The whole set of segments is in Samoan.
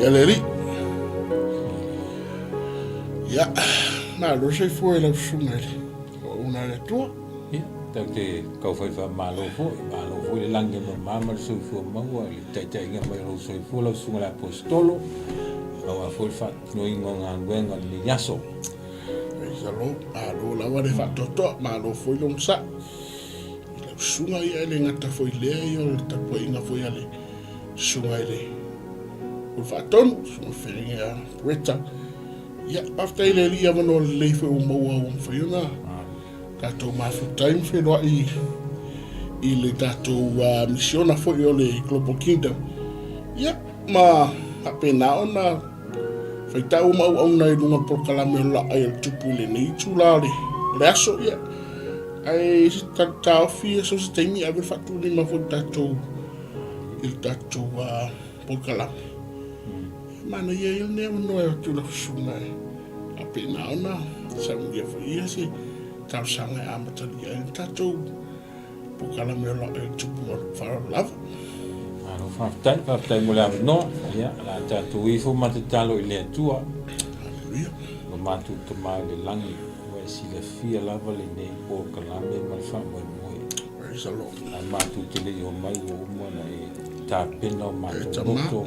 Ia le Alii. Ia, malo le soifua i lau susuga i le auauna a le Atua. Ia, tatou te tau fai faamalo foi, malo foi le lagi e mama ma le soifua maua i le taitaiga mai o lou soifua lau susuga i le Aposetolo, aua foi le faatinoina o galuega o lenei aso. Praise the Lord. Malo lava le faatoatoa, malo foi le onosai i lau susuga, ia e le gata foi i lea, ia o le tapuaiga foi a le susuga i le Pule Faatonu, susuga feagaiga ia Greta. Ia, faafetai i le Alii avanoa lelei foi ua maua ua mafai ona tatou mafuta ai ma feiloai i le tatou misiona foi o le Global Kingdom. Ia, ma faapena ona faitau ma auauna i luga o le polokalame o Laai o le Tupu i lenei itula o le aso. Ia, ae se taofi so se taimi ave le faatulima foi i le tatou i le tatou polokalame. Manaia ia lenei avanoa e atu i lau susuga e faapena ona saunia foi ia se talosaga e amatalia ai le tatou polokalame o Laai o le Tupu ma lou faaaloalo lava. Malo faafetai, faafetai mo le avanoa. Ia, o le a tatou ifo ma tatalo i le Atua. Haleluia. Lo matou Tama i le lagi, ua e silafia lava lenei polokalame ma le faamoemoe. Praise the Lord. Ae matou te le i omai ua uma ona e tapena o matou loto,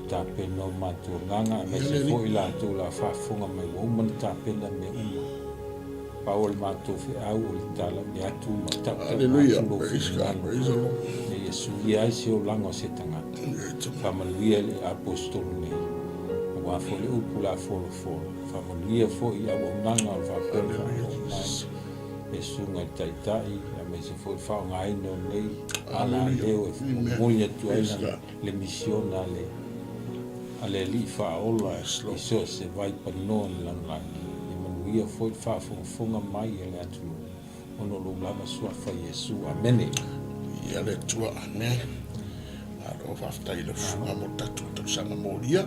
tapena o matou agaga, aemaise foi i latou o le a faafofoga mai ua uma ona tapena mea uma. Pau o le matou feau o le talami atu ma tautau atu lou finagalo ina ia suia ai se olaga o se tagata. Faamanuia i le Aposetolo nei, aua foi le upu o le a folafolo. Faamanuia foi i auaunaga o le faapea ona faafofoga mai le Susuga i le Taitai aemaise foi le faaaogaina o lenei alaleo e momoli atu ai le misiona a le a le Alii Faaola i so o se vaipanoa o le lalolagi. Ia manuia foi le faafogafoga mai a le atunuu ona o lou lava Suafa Iesu. Amene. Viia le Atua. Amene. Malo faafetai i lau susuga mo le tatou tausaga molia.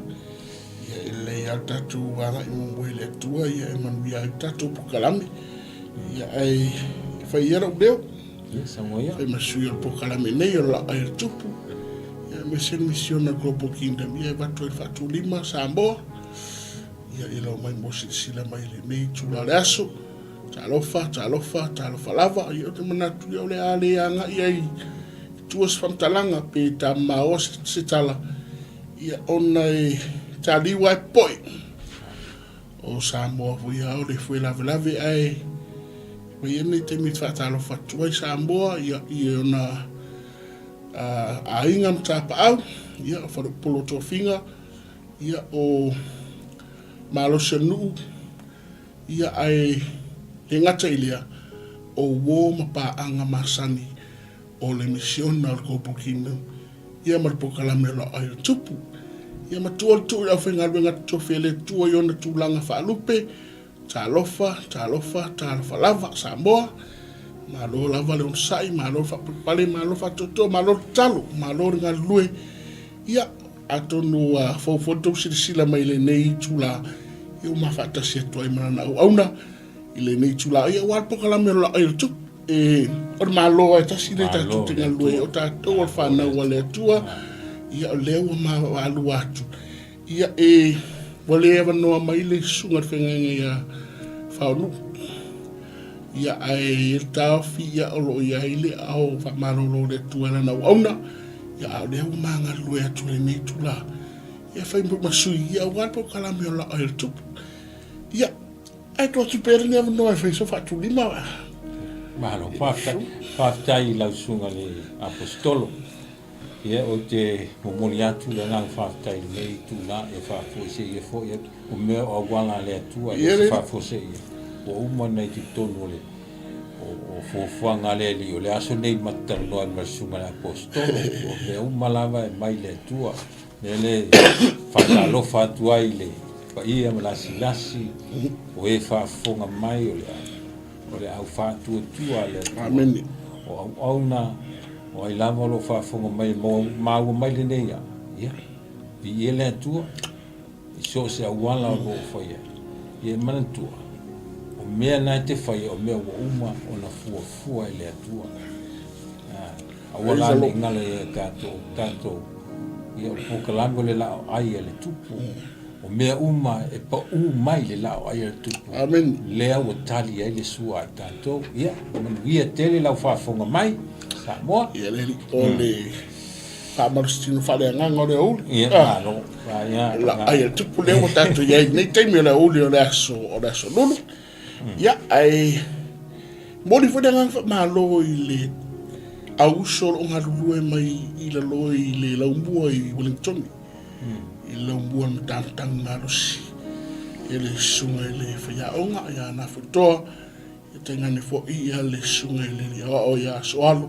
Ia e lelei lava le tatou agai muamua i le Atua ia e manuia ai le tatou polokalame. Ia ae fai ia lou leo. Ia saunoa ia. Fai ma sui o le polokalame nei o Laai o le Tupu. Ia aemaise le misiona Global Kingdom ia e avatu ai le faatulima Samoa. Ia i lau mai mo silasila mai i lenei itula o le aso. Talofa, talofa, talofa lava. Ia ou te manatu ia o le a le agai ai i tua se faamatalaga pe tamamaoa se tala. Ia ona e taliu lava e popoe. O Samoa foi lava o le fue lavelave ae ua i ai lenei taimi e faatalofa atu ai Samoa ia, i ona aiga ma tapaau, ia, o Faleupolu o Tofiga, ia, o Malosi o Nuu, ia, ae le gata i lea, o uo ma paaga masani o le misiona o le Global Kingdom, ia ma le polokalame o Laai o le Tupu. Ia matua le tuu i le aufaigaluega totofi a le Atua i ona tulaga faalupe, Talofa, talofa, talofa lava, Samoa. Malo lava le onosai, malo le faapalepale, malo le faatoatoa, malo le tatalo, malo le galulue. Ia, atonu ua fou foi le tou silasila mai i lenei itula, ia ua ma faatasi atu ai ma lana auauna i lenei itula. Ia, aua le polokalame o Laai o le Tupu. E, o le Malo lava e tasi lea tatou te galulue ai, o tatou o le fanau a le Atua, ia o lea ua mavalua atu. Ia, e, ua le avanoa mai le susuga i le feagaiga ia Faonuu. Ia, ae i ai le taofi, ia, o lo o i ai le ao faamalolo o le Atua i lana auauna, ia, a o lea ua ma galulue atu i lenei itula, ia, fai ma sui, ia, aua le polokalame o Laai o le Tupu. Ia, ae tuu atu pea lenei avanoa e fai sau faatulima. Malo, faafetai, faafetai i lau susuga i le Aposetolo. Ia, ou te momoli atu le agaga faafetai i lenei itula e faafoeseia foi atu, o mea o auala a le Atua e le se faafoeseia, ua uma ona i totonu o le o fuafuaga a le Alii, o le aso lenei ma te talanoa ai ma le Susuga i le Aposetolo, o mea uma lava e mai le Atua. Mea lea e faatalofa atu ai i le paia ma lasilasi o e faafofoga mai o le o le au faatuatua a le Atua. Amene. O auauna, o ai lava o lo o faafofoga mai e maua mai lenei aa, ia, viia le Atua i so o se auala o lo o faia. Ia e manatua, o mea na e te faia o mea ua uma ona fuafua e le Atua. Aua la ne i galo ia tatou, tatou. Ia, o le polokalame o le laoai a le Tupu. O mea uma e paū mai i le laoai a le Tupu. Amene. Lea ua tali ai le sua a i tatou. Ia, manuia tele lau faafofoga mai, Samoa. Ia, le alii, o le faamalositino faaleagaga o le aoauli. Ia, malo. Ia, laoai a le Tupu lea ua tatou i ai i lenei taimi o le aoauli o le aso, o le aso Lulu. Ia, ae momoli foi le agaga faamalo i le auuso o lo o galulue mai i lalo i le laumua i Wellington, i le laumua o le Matamatagi Malosi, i le susuga i le faiaoga ia Nafoetoa, ia tainane foi ia le susuga i le alii aoao ia Soalo,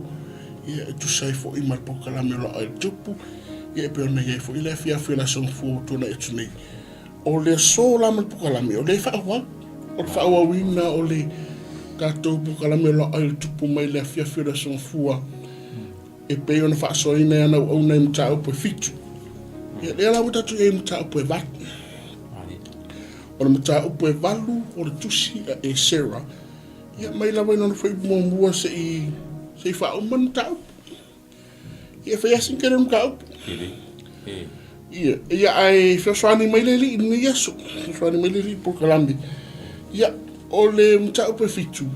ia e tusa ai foi ma le polokalame o lo o ae tupu, ia e pei ona i ai foi le afiafi o le Aso Gafua ua tuanai atu nei. O le aso la ma le polokalame, o lea e faaauau. O le faaauauina o le tatou polokalame o lo o ae tupu mai le afiafi o le Aso Gafua, e pei ona faasoaina e ana auauna i mataupu e fitu. Ia, lea la ua tatou i ai i mataupu e valu. O le mataupu e valu o le tusi a Esera, ia mai lava i lona fuaiupu muamua se'i se'i faauma le mataupu. Ia, e fai lava sina tele o le mataupu. Tele. E. Ia, ia ae fesoasoani mai le alii i lenei aso. Fesoasoani mai le alii i le polokalame. Ia, o le mataupu e fitu,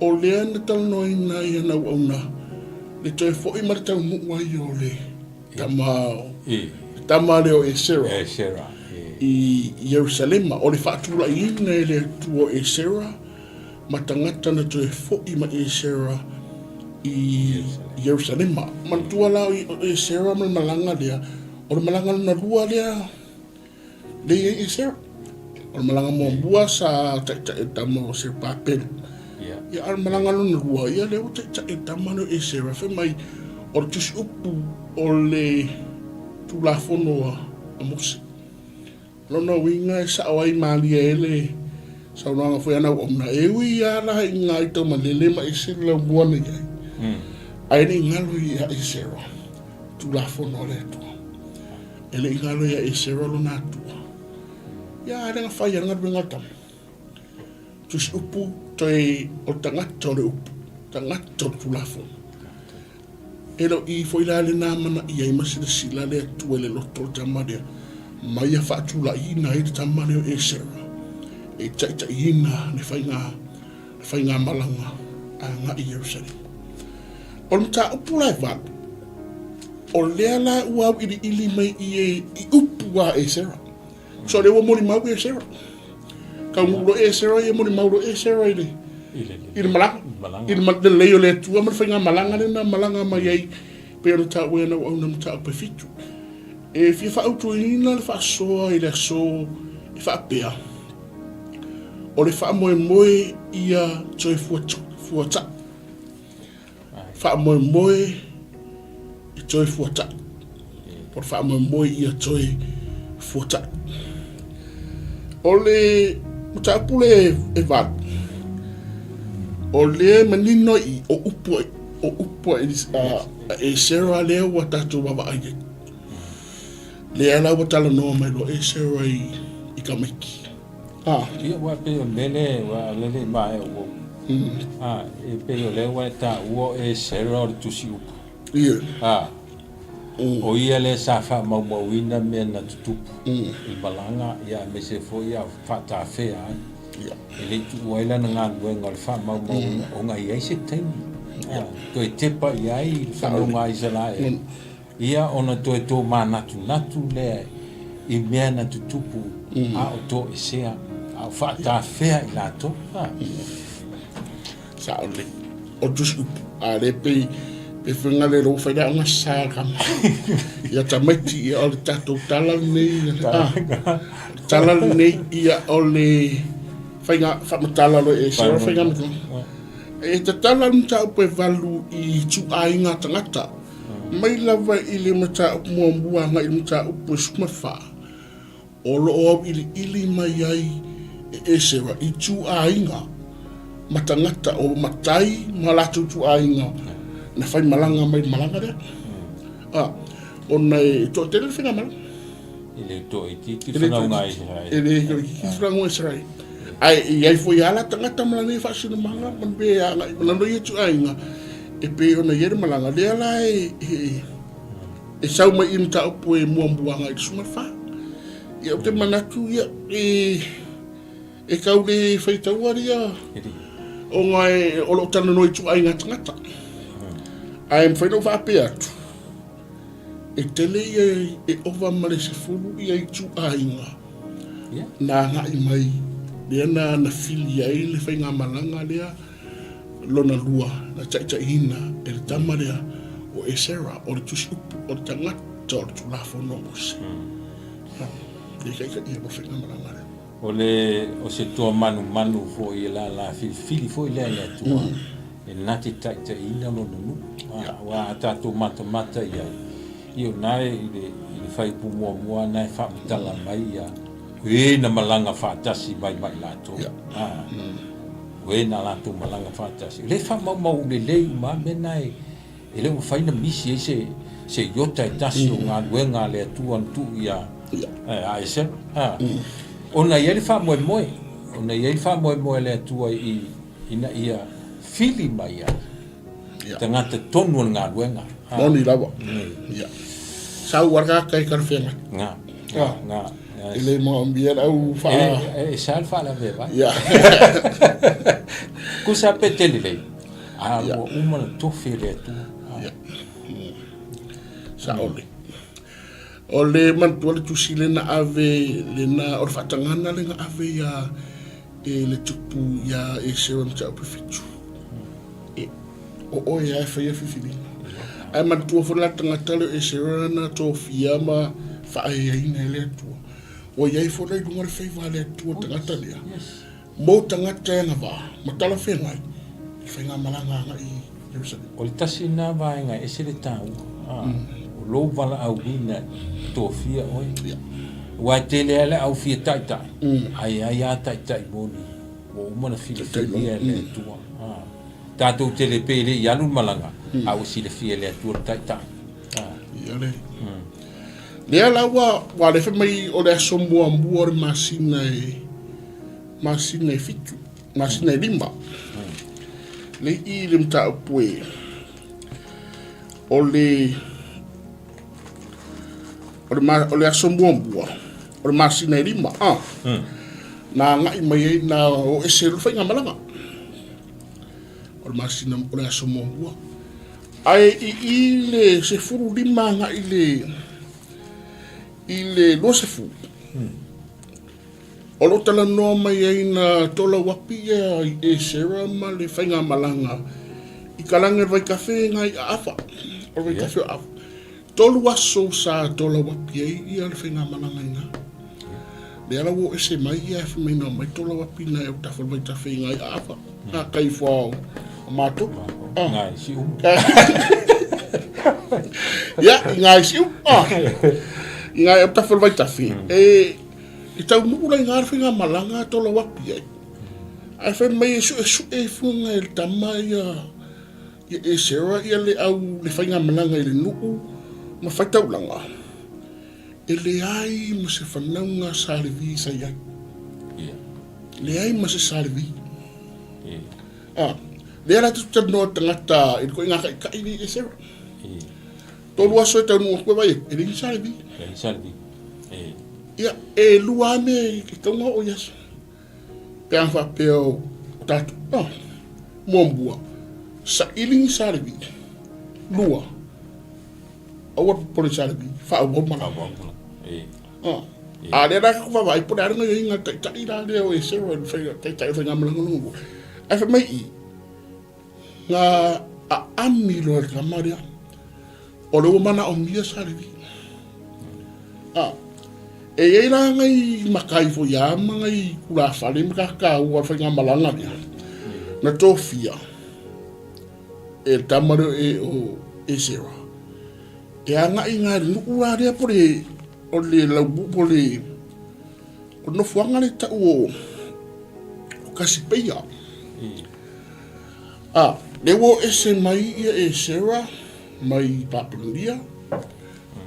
o lea na talanoaina ai ana auauna, le toe foi ma le taunuu ai o le tama, E. le tama lea o Esera. Esera. E. I Ierusalema. O le faatulaiina e le Atua o Esera, ma tagata na toe foi ma Esera i Ierusalema. Manatua la o Esera ma le malaga lea, o le malaga lona lua lea lea i ai Esera. O le malaga muamua sa taitai e le tama o Serubabelu. Ia, a o le malaga lona lua, ia lea ua taitai e le tama lea o Esera, fai mai o le tusiupu o le Tulafono a Mose. O lona uiga e sao ai malie ai le saunoaga foi a Nauauna, e ui lava la i ngā i taumalele ma ese le laumua na i ai, ae le i galo ia Esera Tulafono a le Atua. E le i galo ia Esera lona Atua. Ia, a le na fai a le galuega a le tama. Tusi upu toe o le tagata o le upu, tagata o le Tulafono. E le o i foi la lena amanaia ai ma silasila le Atua i le loto o le tama lea, ma ia faatulaiina ai le tama lea o Esera e taitaiina le faiga, le faigamalaga agai i Ierusalema. O le mataupu la e valu, o lea la ua auiliili mai i e i upu a Esera. So lea ua molimau Esera. Taunuu loa Esera ia molimau loa Esera i le i le malaga. I le lelei o le Atua ma le faigamalaga lea na malaga mai ai pei ona taua e ana auauna mataupu e fitu. E fia faautuina le faasoa i le aso e faapea, o le faamoemoe ia toe fuata'i. Faamoemoe e toe fuata'i. O le faamoemoe ia toe fuata'i. O le mataupu lea e valu, o lea e manino i o upu o upu a Esera lea ua tatou vaavaai ai. Lea la ua talanoa mai loa Esera i tamaiti. Ah. Ia, aua e pei o le mea lea, aua o lea e le i maea ou. Ah, e pei o lea ua e taua o Esera o le tusi upu. Ia. Ah. O ia lea sa faamaumauina mea na tutupu i le malaga, ia aemaise foi a o faatafea ai. Ia. E le i tuua ai lana galuega o le faamaumauina, ona e i ai se taimi. Ah, toe tepa i ai le fanauga a Isaraelu. Ia ona toe tōmanatunatu lea i mea na tutupu a o toesea, a o faatafea i latou. Sao lelei. O le tusi upu, a lea pei, pei foi nga le lou fai le aoga sa kama. Ia tamaiti, ia o le tatou tala lenei, ah, tala lenei, ia o le faiga faamatala loa e se faiga matala. E tatala le mataupu e valu i ituaiga tagata. Mai lava i le mataupu muamua agai i le mataupu e 14, o lo o auiliili mai ai e Esera i ituaiga ma tagata o matai ma latou ituaiga na faimalaga mai i le malaga lea. A, ona e toatele le faigamalaga. E le toaitiiti fanauga a Isaraele. E le toaitiiti fanauga a Isaraele. Ae e i ai foi lava la tagata ma lana ia faasinomaga ma le mea e agai ma lana ia ituaiga e pei ona i ai le malaga. Lea la e, e, E sau mai i mataupu e muamua agai i le 14. Ia ou te manatu ia e e tau le faitaua lia ona e, o lo o talanoa i ituaiga tagata. Ae mafai ona ou faapea atu, e tele ia e ova ma le 10 ia ituaiga na agai mai lea na na fili ai le faigamalaga lea lona lua na taitaiina e le tama lea o Esera, o le tusi upu, o le tagata o le Tulafono a Mose. Le taitaia ma faigamalaga lea. O le o se toa manumanu foi e lala filifili foi lea e le Atua e na te taitaiina lona nuu. Aua a tatou matamata i ai, ia o na e i le, i le fuaiupu muamua na e faamatala mai ia o e na malaga faatasi mai ma i latou. O e na latou malaga faatasi. O lea e faamaumau lelei uma lava mea na e E le o mafai ona misi ai se se iota e tasi o galuega a le Atua na tuu ia a Esera. Ona e i ai le faamoemoe, ona e i ai le faamoemoe a le Atua i ina ia fili mai ai tagata tonu o le galuega. Moni lava. Ia. Sau a ka kai talafeagai. Nga. Nga. Nga. E le manaomia le au faa... E sa le faalavelave. Ia. Tusa pe tele lelei. A ua uma ona tofi e le Atua. Ia. Saole. O le manatua le tusi lea na ave, lena, o le faatagana lea na ave ia e le tupu ia Esera mataupu e fitu. E, o oe lava e faia filifiliga. Ae manatua foi la le tagata lea o Esera na tofia ma faaeaina e le Atua. Ua i ai foi la i luga le faiva a le Atua le tagata lea. Mo tagata e agavaa ma talafeagai i faigamalaga agai i Ierusalema. O le tasi lena vaega e ese le taua, o lou valaauina e tofia oe. Aua e tele lava le au fia taitai, ae i ai lava taitai moni ua uma ona filifilia e le Atua. Tatou te le pe le i alu le malaga, a ua silafia e le Atua le taitai. Ia le. Lea la ua, ua le fai mai o le aso muamua o le masina e masina e fitu, masina e lima. Le i le mataupu e o le o le, ma, o le aso muamua o le masina e lima ah. Na agai mai ai na o ese le faigamalaga o le masina o le aso muamua ae i i le 15 agai i le i le 20 O lo o talanoa mai ai na Tolauapi ia i Esera ma le faigamalaga i kalage o le vaitafe nga i Aafa, o le vaitafe o Aafa. Tolu aso sa Tolauapi ai ia le faigamalaga i na. Lea la ua o ese mai ia e fai mai na omai Tolauapi na e autafa o le vaitafe i nga i Aafa, nga kai fua o matou. Nga i Siumu. Ia, i nga i Siumu. I nga i autafa o le vaitafe. E, I taunuu la i ngā whaigamalaga a Tolauapi ai. Ae fai mai e suesuʻe fuaga e le tama ia ia Esera ia le au le faigamalaga i le nuu ma faitaulaga. E leai ma se fanauga sa Levi sa i ai. Leai ma se sa Levi. Ah, lea la tatou talanoa i le tagata i le koiga taitai lea i Esera. Tolu aso e taunuu atu e vai e leai ni sa Levi. Leai ni sa Levi. Ia, e lua lava mea e tatau ona oo i aso. Pe a faapea o tatou, oh, muamua, saili ni sa Levi. Lua, aua le popole i sa Levi, faaauau malaga. Faaauau malaga, e. Oh. A lea la tatou vaavaai po o le a le gaoioiga a le taitai la lea o Esera i le taitai o le faigamalaga lona lua. Ae fai mai i, na aami loa e le tama lea, O lea ua manaomia sa Levi. A, e i ai la ngai makai foi a ma ngai tulafale ma kakau o le faigamalaga lea, na tofia e le tama lea e o Esera, e agai ngai le nuu la lea po le, o le laubu po le, o le nofoaga lea e tau o, o Kasipeia. A, lea ua o ese mai ia Esera mai Papelonia,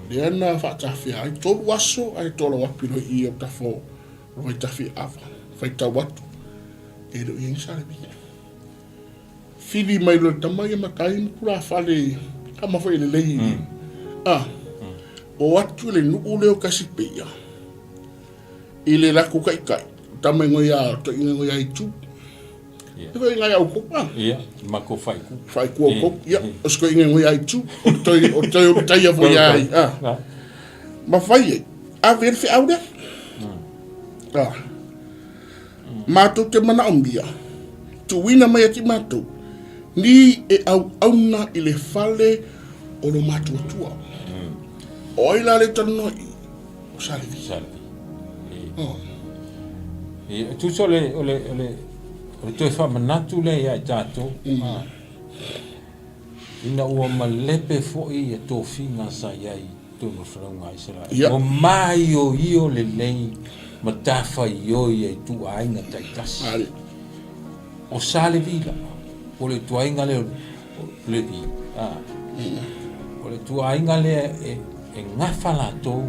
lea na faatafea ai tolu aso ae tolauapi loa i i autafa o Vaitafe Ava, faitau atu, e le o i ai ni sa Levi. Fili mai loa e le tama ia matai ma tulafale, tama foi e lelei. A. O atu i le nuu lea o Kasipeia, i le latou taitai, tama ingoa toeaina ingoa ia Itu. Ia. E foi ngai au kou a. Ia, matou faaiku. Faaiku au kou. Ia, o se toeaina ingoa ia Itu. O le toe o le toe o taia foi ia ai. Ah. Ma fai ai, ave le feau lea. Ah. Matou te manaomia, tuuina mai ia te matou, ni e auauna i le fale o lo matou Atua. O ai la le talanoa i i? O Sa Levi. Sa Levi. Oh. E tusa o le, o le, o le, o le toe faamanatu lea ia i tatou. Ah. Ina ua malepe foi ia tofiga sa i ai i totonu o le Falauga a Isaraelu. Ia. Ua maioio lelei matafaioi a ituaiga taitasi. Āle. O Sa Levi lava, po o le ituaiga lea o Levi, a, o le ituaiga lea e, e gafa latou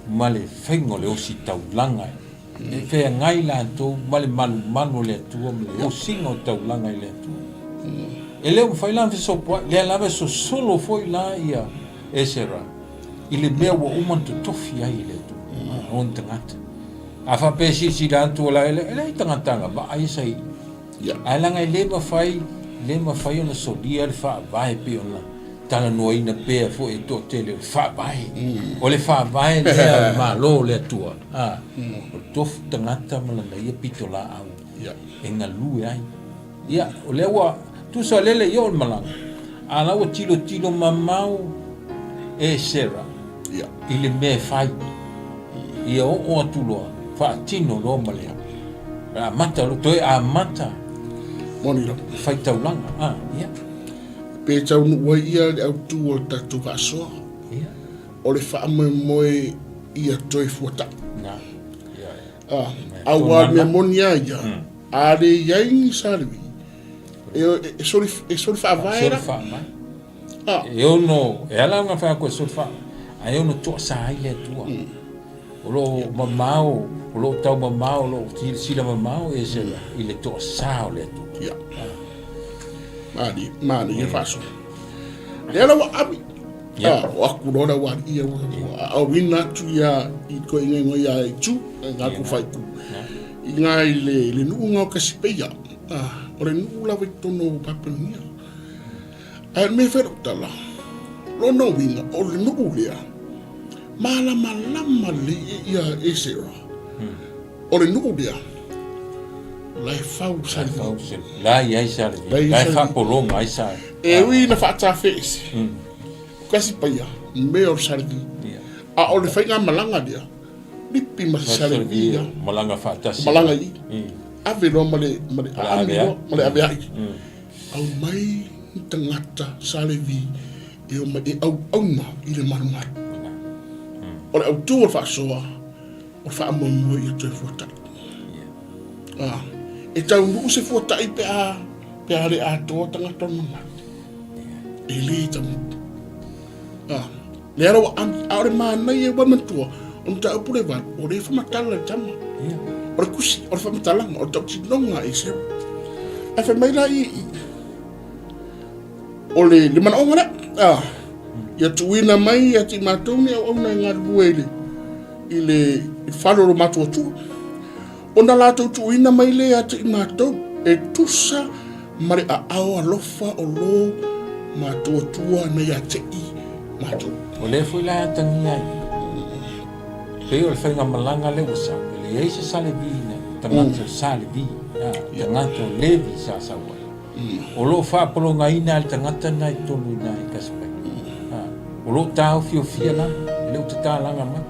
ma le faiga o le ositaulaga E feagai latou ma le malumalu o le Atua ma le osiga o taulaga i le Atua. E le o mafai la ona fesopoai, lea lava e sosolo foi la ia Esera i le mea ua uma ona totofi ai e le Atua, ona tagata. A faapea e silasila atu la, e leai tagata agavaa ia sa i i. Ae leaga e le mafai, le mafai ona solia le faavae pei ona talanoaina pea foi e toatele o le faavae. O le faavae lea o le Malo o le Atua. A, o le tofu tagata ma lana ia pitolaau e galue ai. Ia, o lea ua, tusa o lea le i oo le malaga, a la ua tilotilo mamao e Sarah i le mea e fai. Ia oo atu loa, faatino loa ma le amata loa, toe amata Moni lava. le faitaulaga. A, ia. Pe taunuu ai ia le autu o le tatou faasoa. Ia. O le faamoemoe ia toe fuataʻi. Na. Ia, ia. A, auā le mea moni a ia, a le i ai ni salary, e, e, soli, e soli faavae la. Soli faavae. A. E ono, e ala ona fai atu e soli faavae, ae ono toasa ai le Atua. O lo o mamao, o lo o tau mamao, o lo o silasila mamao e se i le toasa o le Atua. Ia. Mani, mani ia faasoa. Lea la ua ami. Yeah. Ah, o aku loa la ua ia ua auina atu ia i ko inga inga ia i tu, ngā ku whai ku. I ngā i le, le nuu ngā o Kasipeia. Ah, o le nuu lava i totonu o Papelonia. Ae me whai tala, lona uiga, o le nuu lea, malamalama lelei ia Esera. O le nuu lea, la e fau sa La e fau sa La i ai sa La i La e sa faapologa ai sa E ui ina faatafeese, o Kasipaia, mea o le Salevi. A o le faigamalaga lea, lipi ma se Salevi ia. Malaga faatasi. Malaga i i. Ave loa ma le ma le aami loa, ma le aveai. Aumai ni tagata Salevi e omai e auauna i le malumalu. O le autu o le faasoa, o le faamoemoe ia toe fuataʻi. Ah, e taunuu se fuataʻi pe a, pe a le atoa tagata o le mamalu. E lē taunuu. Ah, lea la ua ami, a o le manaia ua manatua, o le mataupu le valu, o lea e faamatala le tama. O le kusi, o le faamatalaga, o le tautinoga e seu. Ae fai mai la i, i o le, le manaoga lea, ah, ia tuuina mai ia te i matou ni auauna e galulue i le, i le fale o lo matou Atua. Ona latou tuuina mai lea ia te i matou, e tusa ma le aao alofa o lo matou Atua na ia te i matou. O lea foi la e atagia ai, pei o le faigamalaga lea ua sau, e leai se sa Levi na, tagata o sa Levi, tagata o Levi sa sau ai. O lo o faapologaina lava le tagata lena i totonu i ina i Kaspai. O lo o taofiofia la, e le o tatalaga mai.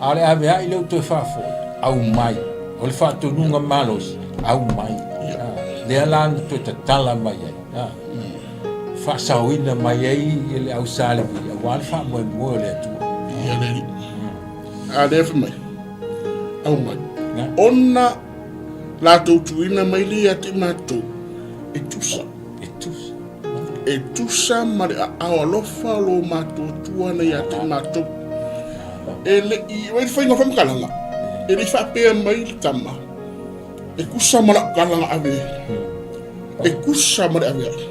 A o le aveai lea ua toe faafoi, aumai. O le faatonuga malosi, aumai. Lea la na toe tatala mai ai. Faasaoina mai ai e le au Sa Levi, aua le faamoemoe o le Atua. Ia le alii. A lea fai mai, aumai. Ona latou tuuina mai lea ia te matou, e tusa. E tusa. E tusa ma le aao alofa o lo matou Atua na ia te matou. E le i, o le faiga o faamatalaga, e le i faapea mai le tama, e tusa ma lau tala na ave, e tusa ma le aveai,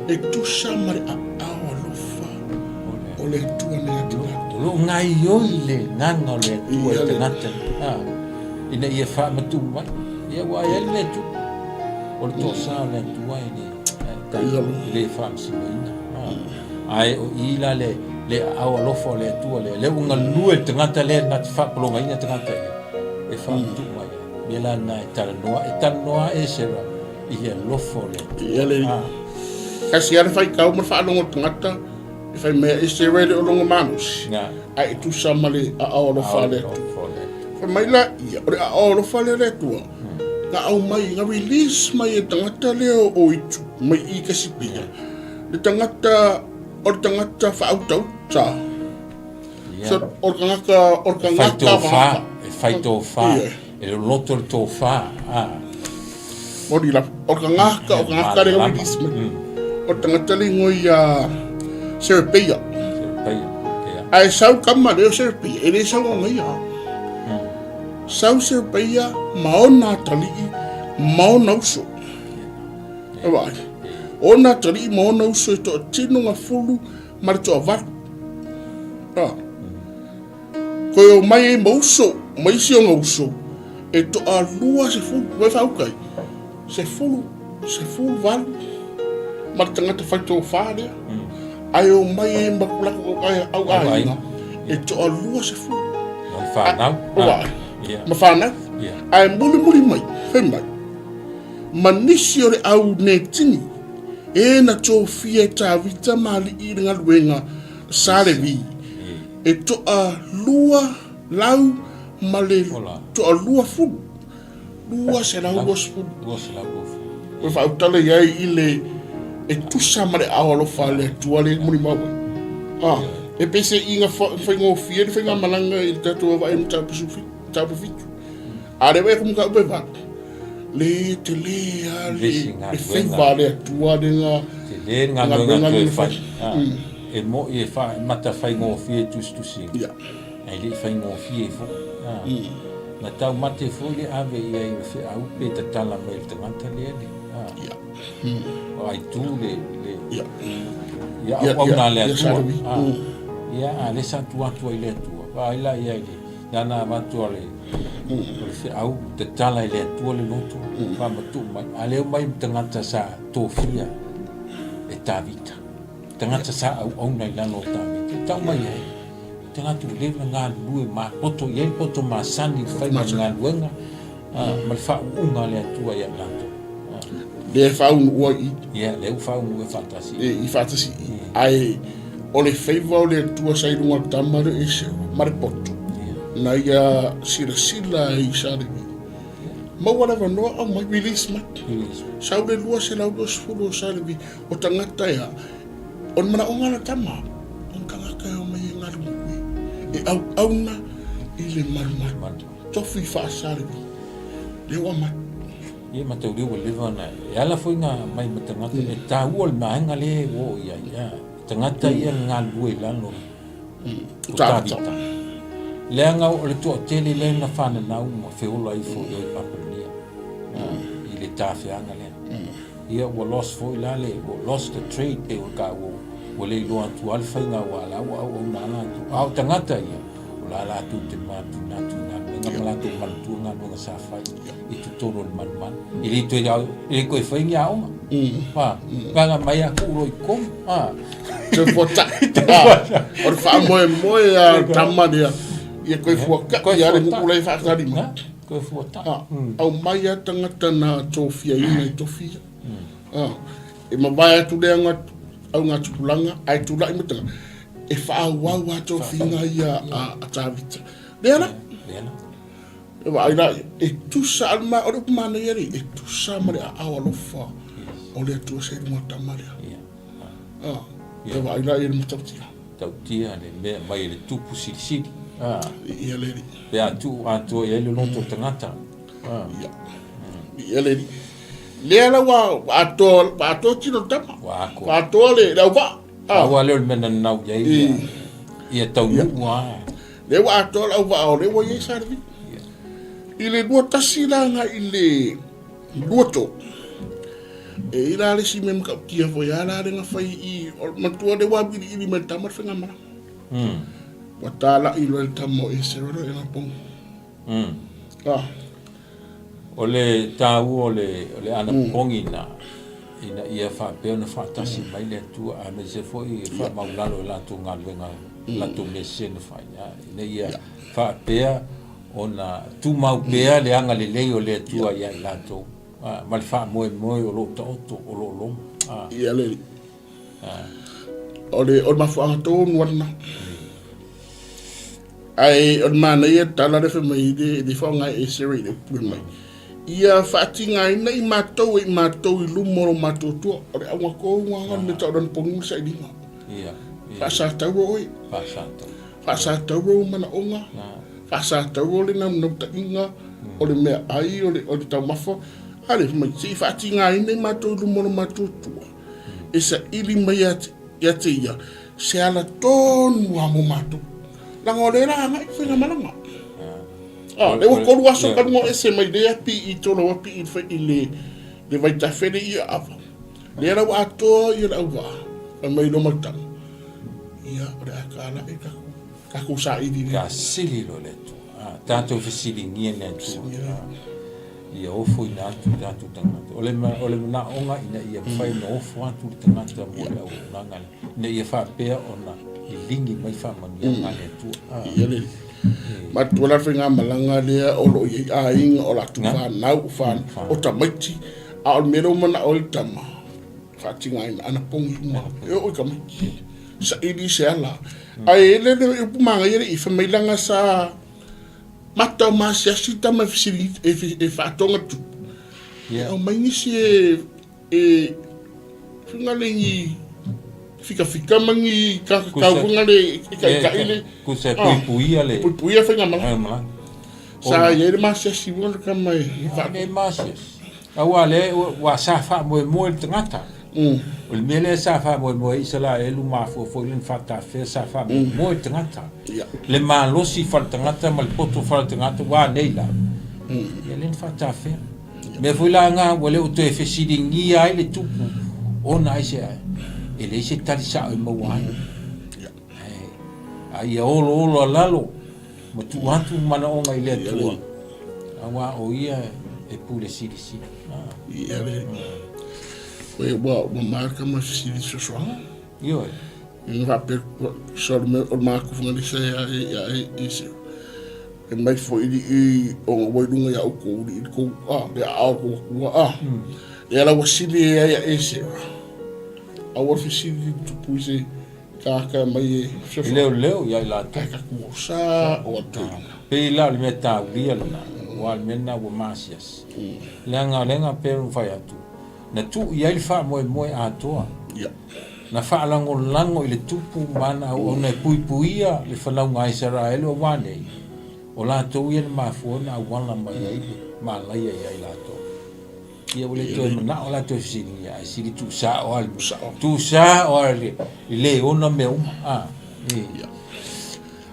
e tusa ma le aao alofa o le Atua na ia te matou. O lo o gaoioi le agaga o le Atua i tagata, a, ina ia faamatuu mai. Ia ua i ai le mea e tupu. O le toasa o le Atua e le, e le faamasinoina. Ae o i la le, le aao alofa o le Atua lea, lea ua galue le tagata lea na te faapologaina tagata ia, e faamatuu mai ai. Mea la lena e talanoa, e talanoa e Sarah i le alofa o le Atua. Ia le, kasi lava le faitau ma le faalogo o le tagata, E fai mai e se rere o longa malosi, ae e tusa ma le aao alofa a le Atua. Fai mai la ia, o le aao alofa lea a le Atua, na aumai, na release mai e tagata lea o Itu, mai i Kasipia, le tagata, o le tagata faautauta. So, o le tagata, o le tagata Fai tofa, e fai tofa, e loloto le tofa. Ah. Moni lava. O le tagata, o le tagata lea release mai. O le tagata le igoa ia Serepeia. Serepeia, ia. Ae sau kama lea o Serepeia, e le sau ona ia. Sau Serepeia ma ona atalii ma ona uso. E vaai. Ona atalii ma ona uso e toatino gafulu ma le toavalu. Ah. Toe omai ai ma uso, ma isi ona uso, e toalua sefulu, vai faauka ai, sefulu, sefulu valu, ma le tagata faitofa lea. Ae omai ai ma ko latou au aiga, e toalua sefulu. Ma fanau. Ma fanau. Ae mulimuli mai, fai mai, ma nisi o le au Netini, e na tofia e Tavita ma alii i le galuega sa Levi, E toa lua lau ma le toa lua fulu. 220. 220. Ua faautala i ai i le e tusa ma le ao alofa a le Atua le mulimau ai. Ah, e pei se iga faigofie le faigamalaga i le tatou vaavaai i mataupu mataupu fitu. A le vaai atu mataupu e valu, le tele lava le le faiva a le Atua le ga Tele le galuega toe fai. E mo'i e fa, e mata faigofie i tusitusiga, Ia. ae le i faigofie foi. A. Na taumate foi le ave i ai o le feau pe tatala mai e le tagata lea le, a. Ia. O aitu le, le, Ia. ia auauna a le Ia, Atua. sa Levi. A. Ia, a lea sa tuu atu ai le Atua, vaai la i ai le, lana avatu a le, o le feau tatala i le Atua le loto, faamatuu mai. A lea omai ma tagata sa tofia e Tavita. Tagata sa auauna i lalo o Tavita, e tau mai ai, tagata ua leva ona galulue ma poto i ai le poto masani i le faiga o le galuega ma le faauuga a le Atua ia i latou. Lea e faaunuua i i. Ia, lea ua faaunuua faatasi i i. I faatasi i i. Ae o le faiva o le Atua sa i luga o le tama lea e Esau ma le poto, na ia silasila ai i sa Levi. Maua le avanoa, aumai, release mai. Sau le 220 o sa Levi. O tagata ia, o le manaoga o le tama, o le tagata e omai e galulue, e auauna i le malumalu. Tofi faa-Salevi, lea ua aumai. Ia mataulia ua leva ona, e ala foi na aumai ma tagata, e taua le vaega lea ua oo i ai, tagata ia na galulue i lalo o Tavita. Leaga o le toatele lea na fananau ma feola ifo i o i Papelonia, i le tafeaga lea. Ia ua lost foi la le, ua lost the trade pei o ka ua, ua le iloa atu lava le faiga aua la ua auauna lava latou. A o tagata ia, o la latou te manatunatu i galuega ma latou manatua galuega sa fai i totonu o le malumalu. E le toe, e le toe fai ni aoga. A, gaga mai a tuu loa i totonu. A. Toe fuata'i. O le faamoemoe a le tama lea, ia toe fuata'i lava le nuu la e faatali mai. Toe fuata'i. Aumai lava tagata na tofiaina i tofia. E mavae atu lea augatupulaga ae tulai mai tagata e faaauau lava tofiga ia a Tavita. Lea la. E vaai la, e tusa a o le upu manaia lea, e tusa ma le aao alofa o le Atua sa i luga o le tama lea. E vaai la i le matautia. Tautia le mea mai e le tupu silisili. A. Ia le alii. Pe a tuu atoa i ai le loto o le tagata. A. Ia. Ia le alii. Lea la ua atoa, ua atoa tino le tama. Ua atoa. Ua atoa le, le auvaa. A. Pau lava lea o le mea na nanau i ai ia, ia taunuu lava. Lea ua atoa le auvaa o lea ua i ai sa Levi. I le 21 la agai i le 23. E i la le isi mea matautia foi a la le na fai i, o, matua lea ua auiliili mai le tama le faigamalaga. Ua talai loa le tama o Esera loa e anapogi. Ah. O le taua o le, o le anapogi na, ina ia faapea ona faatasi mai le Atua, aemaise foi e faamaulalo i latou galuega, latou mea sese na fai, ina ia faapea ona tumau pea le agalelei o le Atua ia i latou, ma le faamoemoe o lo o taoto, o lo o loma. Ia le O le, o le mafuaaga tonu lava lena. Ae o le manaia tala le fai mai le le faaaoga e ese i le upu le mai. Ia faatigaina i matou e i matou i luma o lo matou Atua. O le auga tonu lava lena o le mea tau o le anapogi ma le sailiga. Ia. Faasatauro oe. Faasatauro. Faasatauro ou manaoga. Faasatauro le naunautaiga o le meaai o le, o le taumafa. A le fai mai, se i faatigaina i matou i luma o lo matou Atua. E saili mai ia te ia se ala tonu lava mo matou. Leaga o lea la agai i faigamalaga. Ah, lea ua tolu aso talu ona ese mai lea pii tolo pii i le le vaitafe le ia ava. Lea la ua atoa ia le auvaa fai mai lo matau. Ia o le a talai tatou tatou saili lea. Fesili loa le Atua. Ah, tatou fesiligia le Atua. Ia ofoina atu tatou tagata. O le, o le manaoga ina ia mafai ona ofo atu le tagata mo le auaunaga lea, ina ia faapea ona liligi mai faamanuiaga a le Atua. Ah. Ia le matua la faigamalaga lea o lo o i ai aiga o latou fanau, o tamaiti, a o le mea lea ua manao ai le tama, faatigaina anapogi uma e oo i tamaiti, saili se ala. Ae le le upu manaia le i fai mai leaga sa mata o maasiasi tama e fesili e faatoga tupu. E aumai nisi e e faiga le ni fikafika ma ni kakakau faiga le e taitai le Kusa e puipuia le puipuia faigamalaga. Sa i ai le maasiasi ua le tama e faatoga. Maasiasi. Aua lea ua sa faamoemoe le tagata. O le mea lea sa faamoemoe ai Isaraelu mafua foi lea na faatafea sa faamoemoe le tagata. Le malosi faaletagata ma le poto faaletagata ua a nei la. Ia lea na faatafea. Mea foi la na ua le o toe fesiligia ai le tupu ona aisea e leai se tali sao e maua ai. A ia oloolo a lalo ma tuu atu manaoga i le Atua, aua o Ia e pule silisili. Ia le Koe ua ua maka ma fesili sosoaga. Ioe. Ina faapea so le mea o le makufuga le sa ia ia e se. E mai foi i i o ua i lunga ia outou i le kou a le aao ko ua a. Ia la ua sili e ia e se. Aua le fesili tupu i se Kākā mai e E leoleo ia i latou. Kai ka kuosa o atoina. Pei la o le mea taulia lena, aua o le mea lena ua maasiasi. Leaga o lea pei ona fai atu, na tuu i ai le faamoemoe atoa. Na faalagolago i le tupu ma ana auauna e puipuia le fanauga a Isaraelu aua nei, o latou ia na mafua ona auala mai ai le malaia ia i latou. Ia ua le toe manao la toe fesiligia ae sili tuusao lava le tuusao lava le le ona mea uma a e. Ia.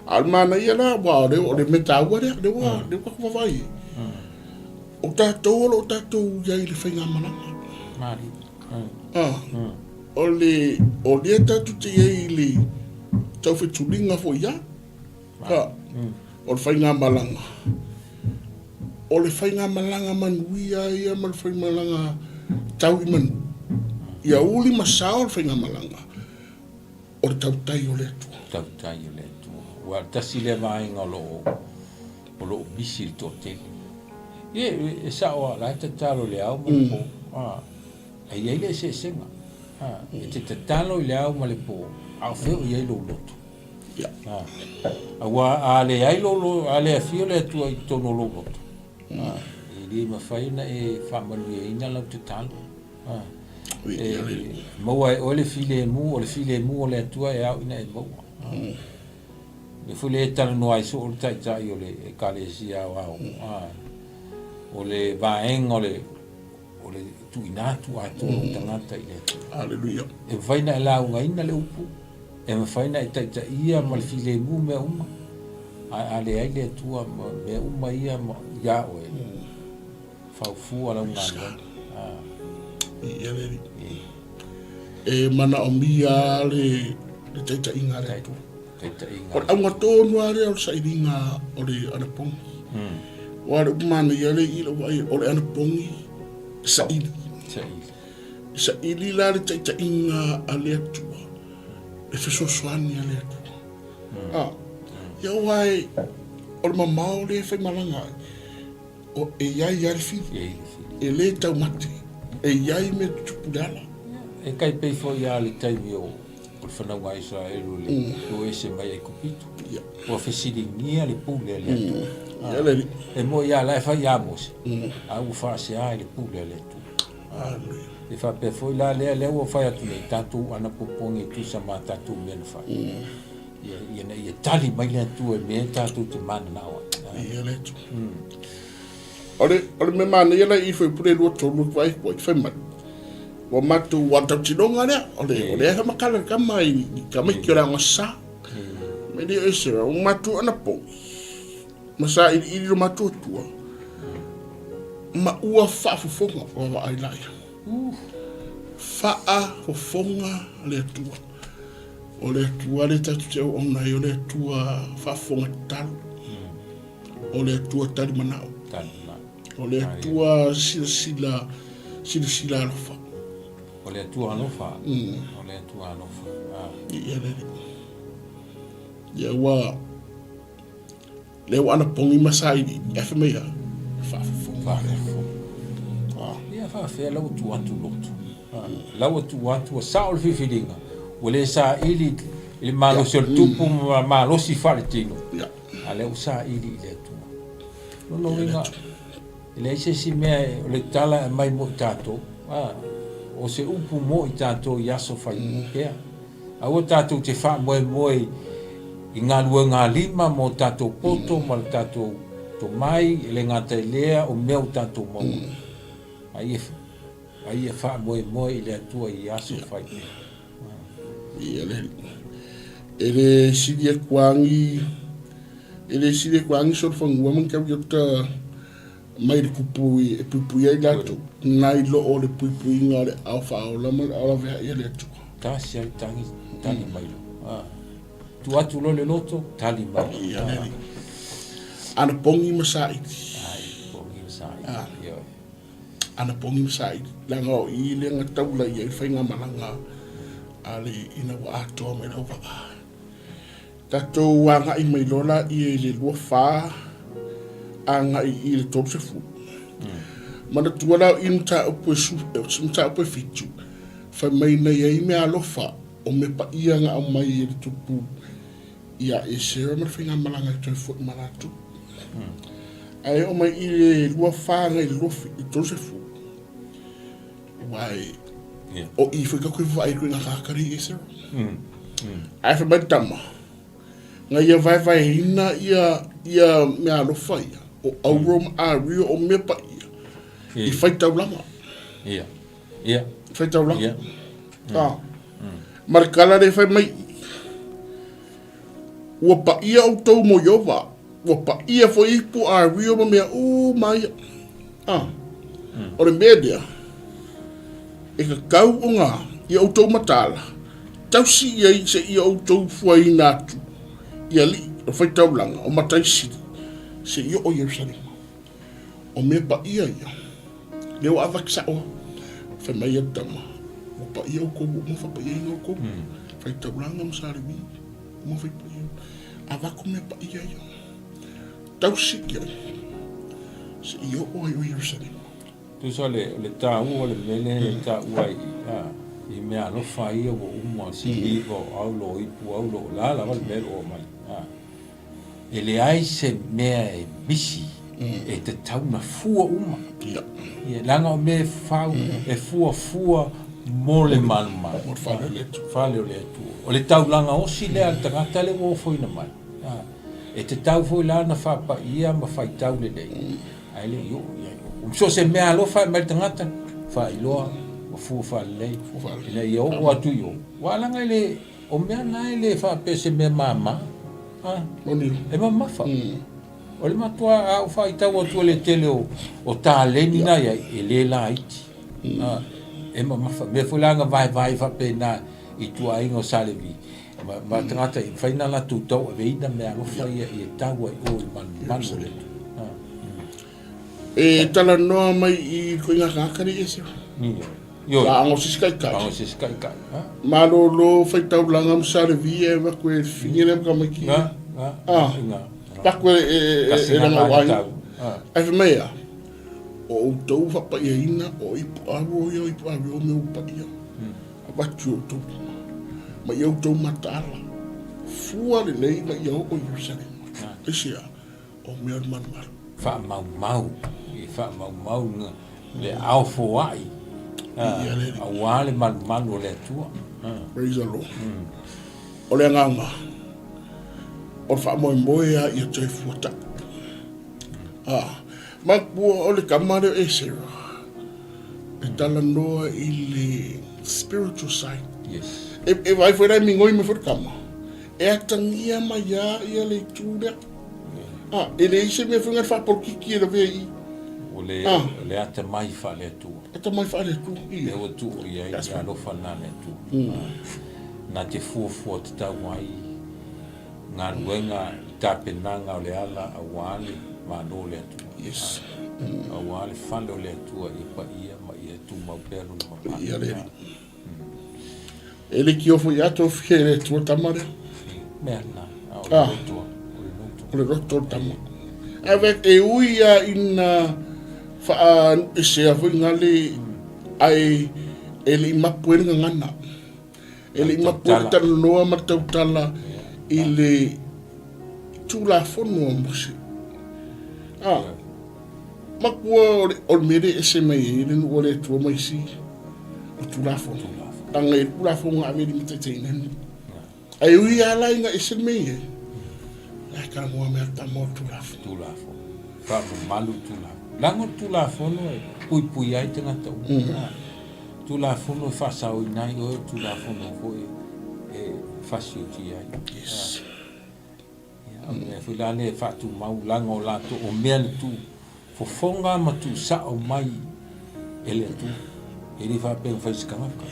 A o le manaia la, aua o le, o le mea taua lea, lea ua, lea ua tatou vaavaai i ai. O tatou o lo o tatou i ai i le faigamalaga. Malie. Ah, o le, o lea tatou te i ai i le taufetuliga foi ia. Ka, o le faigamalaga, o le faigamalaga manuia ia ma le faigamalaga tau i manu. Ia uli ma sao le faigamalaga, o le tautai o le Atua. Tautai o le Atua. Ua tasi lea vaega o lo o, o lo o misi i le toatele. Ia, e sao lava, o la e tatalo i le ao ma le po. A, e i ai le eseesega. A, e te tatalo i le ao ma le po, a o fea o i ai lou loto? Ia. Aua a leai lou loto, a le afio le Atua i totonu o lou loto, e le mafai ona e faamanuiaina lau tatalo. E maua e oe le filemu, o le filemu o le Atua e ao ina e maua. O lea foi lea e talanoa ai soo le Taitai o le Ekalesia Aoao, o le vaega o le O le tuuina atu atoa o tagata i le Atua. Aleluia. E mafai ona e laugaina le upu, e mafai ona e taitaia ma le filemu mea uma, ae a leai le Atua ma mea uma ia ia oe, faufua lau galuega. Ia le Alii. E manaomia le taitaiga a le Atua. Taitaiga. O le auga tonu lava lea o le sailiga o le anapogi. Aua o le upu manaia lea i lou vaai, o le anapogi e saili. Saili. E saili la le taitaiga a le Atua, le fesoasoani a le Atua. Ah, ia aua o le mamao lea e faimalaga ai, o, e i ai lava le fili. E i ai le fili. E le taumate. E i ai mea tutupu i le ala. E tai pei foi lava le taimi o le fanauga a Isaraelu i le o ese mai Aikupito. Ua fesiligia le pule a le Atua. Ia le alii. E moi lava la e fai ia Mose, a ua faasea i le pule a le Atua. E faapea foi la lea, lea ua fai atu nei, tatou anapopogi e tusa ma tatou mea na fai. Ia, ina ia tali mai le Atua i mea tatou te mananao ai. Ia le Atua. O le, o le mea manaia la i Fuaipule 23 e vaai atu ai, fai mai, ua matou, ua tautinoga lea, o le, o lea e faamatala le tama i tamaiti o le aoga sa. Me le o ese, ua matou anapogi, ma sailiili lo matou atua, ma ua faafofoga, ua vaai la ia. Faafofoga le Atua. O le Atua lea tatou te auauna ai, o le Atua faafofoga tatalo. O le Atua tali manao. Tali manao. O le Atua silasila, silasila alofa. O le Atua alofa. O le Atua alofa. Ah. Ia le Alii. Ia ua lea ua anapogi ma sailiili, ae fai mai a, faafofoga. Faafofoga. Ah. Ia faafefea la ua tuu atu loto. Ah. La ua tuu atu ua sao le filifiliga, ua le saili i le malosi o le tupu ma malosi faaletino. Ia. A lea ua saili i le Atua. Lona uiga, e leai se isi mea o le tala e aumai mo i tatou, a, o se upu mo i tatou i aso fai pea. Aua tatou te faamoemoe i galuega a lima mo tatou poto ma le tatou tomai, e le gata i lea o mea ua tatou maua. A ia, a ia faamoemoe i le Atua i aso fai pea. Ia le E le sili atu agi e le sili atu agi solofanua ma ni tauiota mai le kupu e puipui ai latou nai lo o le puipuiga o le ao faaola ma le ao laveai a le Atua. Tasi a le tagi, tali mai loa. Tuu atu loa le loto, tali mai loa. Ia le alii. Anapogi ma saili. Anapogi ma saili. Ioe. Anapogi ma saili, leaga o i lea na taula i ai le faigamalaga a le ina ua atoa mai lau vaa. Tatou agai mai loa laia i le 24 agai i le 30. Manatua la o i le mataupu e su, mataupu e 7, fai mai na i ai meaalofa o mea paia na aumai e le tupu ia Esera ma le faigamalaga e toe foi ma latou. Ae oo mai i le 24 agai i le 30, aua e, o i foi tatou e vaai atu i ngā kakari i Esera. Ae fai mai le tama, na ia vaevaeina ia, ia meaalofa ia, o auro ma ario o mea paia, i faitaulaga. Ia. Ia. Faitaulaga. Ia. Ah. Ma le kala lea fai mai, Ua paia outou mo Ieova, ua paia foi ipu ario ma mea uma ia. Ah. O le mea lea, e tatau ona ia outou mataala, tausi i ai seia outou fuaina atu i alii o faitaulaga o matai sili seia oo i Ierusalema. O mea paia ia, lea ua avatu sao, fai mai ia le tama, ua paia outou, ua uma faapaiaina outou, faitaulaga ma Sa Levi, uma faipaia. Avatu mea paia ia, tausi i ai, seia oo ai o Ierusalema. Tusa le, le taua o le mea lea e taua ai i, i mea alofa ia ua uma, siliva, o aulo, o ipu, aulo, o le a lava le mea o lo o aumai. E leai se mea e misi e tatau ona fua uma. Ia. Ia, leaga o mea e fau, e fuafua mo le malumalu. Mo le fale o le Atua. Fale o le Atua. O le taulaga osi lea a le tagata lea ua ofoina mai. E tatau foi la ona faapaia ma faitau lelei, ae le i oo i ai. So o se mea alofa e aumai le tagata, faailoa ma fua faalelei, ina ia oo atu i o. Aua leaga e le O mea na e le faapea se mea mama, a? E mamafa. O le matua a ou faitau atu i le tele o taleni na i ai, e le laiti. A, e mamafa. Mea foi la na vaevae faapena i tuaiga o Sa Levi. Ma tagata e mafai ona latou tauaveina meaalofa ia ia tau ai i o i le malumalu o le Atua. E talanoa mai i ituaiga tagata nei Esera. Ioe. Paaga o se isi taitai. Paaga o se isi taitai. Malolo faitaulaga ma Salevi e avatu e fifini le tamaiti. Nga, nga, nga. Avatu e lana aiga. Ae fai mai a, o outou faapaiaina o ipu ave ia o ipu ave o mea ua paia. Avatu i outou lima ma i outou mataala. Fua lelei ma ia oo i Ierusalema. Aisea? O mea o le malumalu. Faamaumau, e faamaumau le ao foai aua le malumalu o le Atua. Praise the Lord. O le agaga, o le faamoemoe lava ia toe fuata'i. Manatua o le tama lea o Esera, e talanoa i le spiritual side. Yes. E vaai foi la e migoi mai foi le tama, e atagia mai lava ia le itu lea. Ah, e leai se mea foi na faapolokiki e lavea i i. O le, ah. o le atamai faale-Atua. Atamai faale-Atua. Lea ua tuu i ai le alofa lena a le Atua. Na te fuafua tatau ai galuega i tapenaga o le ala aua le Malo o le Atua. Yes. Aua le fale o le Atua ia paia ma ia tumau pea lona mamalu. Paia le Alii. E le kiofo ia tofia e le Atua tama lea. Mea lena, o le loto. O le loto. O le loto o le tama. Ae e ui a ina faaesea foi gale ae e le i mapu ai le gagana. E le i mapu ai le talanoa ma le tautala i le Tulafono a Mose. Ah, matua o le, o le mea lea e ese mai ai le nuu o le Atua ma isi o Tulafono. Leaga e le Tulafono na ave e limataitaiina le nuu. Ae ui lava la ina ese le mea i ai, la e talanoa mai a le tama o le Tulafono. Tulafono. Faamamalu le Tulafono. Leaga o le Tulafono e puipuia ai tagata uma. Tulafono e faasaoina ai oe, o le Tulafono foi e fasiotia ai. Yes. Ia, o le mea foi la lea e faatumau, leaga o latou, o mea na tuu fofoga ma tuusao mai e le Atua. E le faapea na fai e se tagata.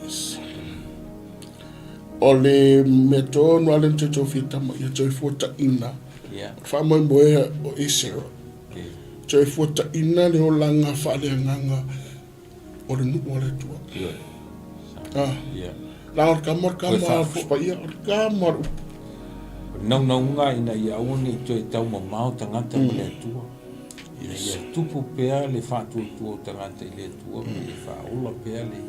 Yes. O le mea tonu lava lea na toe fia tama ia toe fuataina. Yeah. O le faamoemoe o Esera. Okay. Toe fuataina le olaga faaleagaga o le nuu a le Atua. Ioe. Ah. Yeah. Leaga o le tama, o le tama a le Tusi Paia, o le tama a le upu. O le naunauga ina ia aua ne i toe taumamao tagata ma le Atua. Ina ia tupu pea le faatuatua o tagata i le Atua ma ia faaola pea le,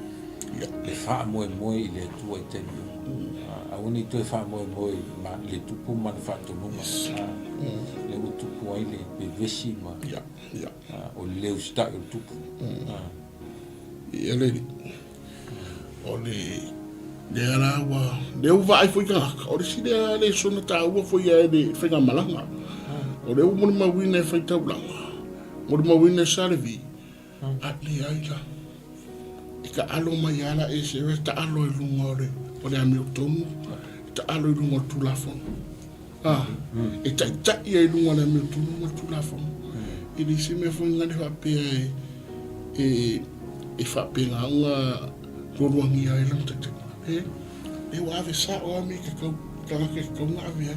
le faamoemoe i le Atua i taimi uma. Aua ne i toe faamoemoe i le tupu ma le faatonuga. Lea ua tupu ai le vevesi ma o le le usitai o le tupu. Ia le o le lea la ua lea ua vaai foi tagata o le isi lea lesona taua foi ia le faigamalaga o lea ua molimauina e faitaulaga molimauina e Salevi a leai la e taalo mai lava la e se e taalo i luga o le o le amiotonu e taalo i luga o le Tulafono. A, e taitai ai i luga o le amiotonu ma le Tulafono. E leai se mea foi lena faapea e, e, e faapena ona lualuagia ai lana taitaiga. E, e ua ave sao lava mea e tatau, tagata e tatau ona ave ai.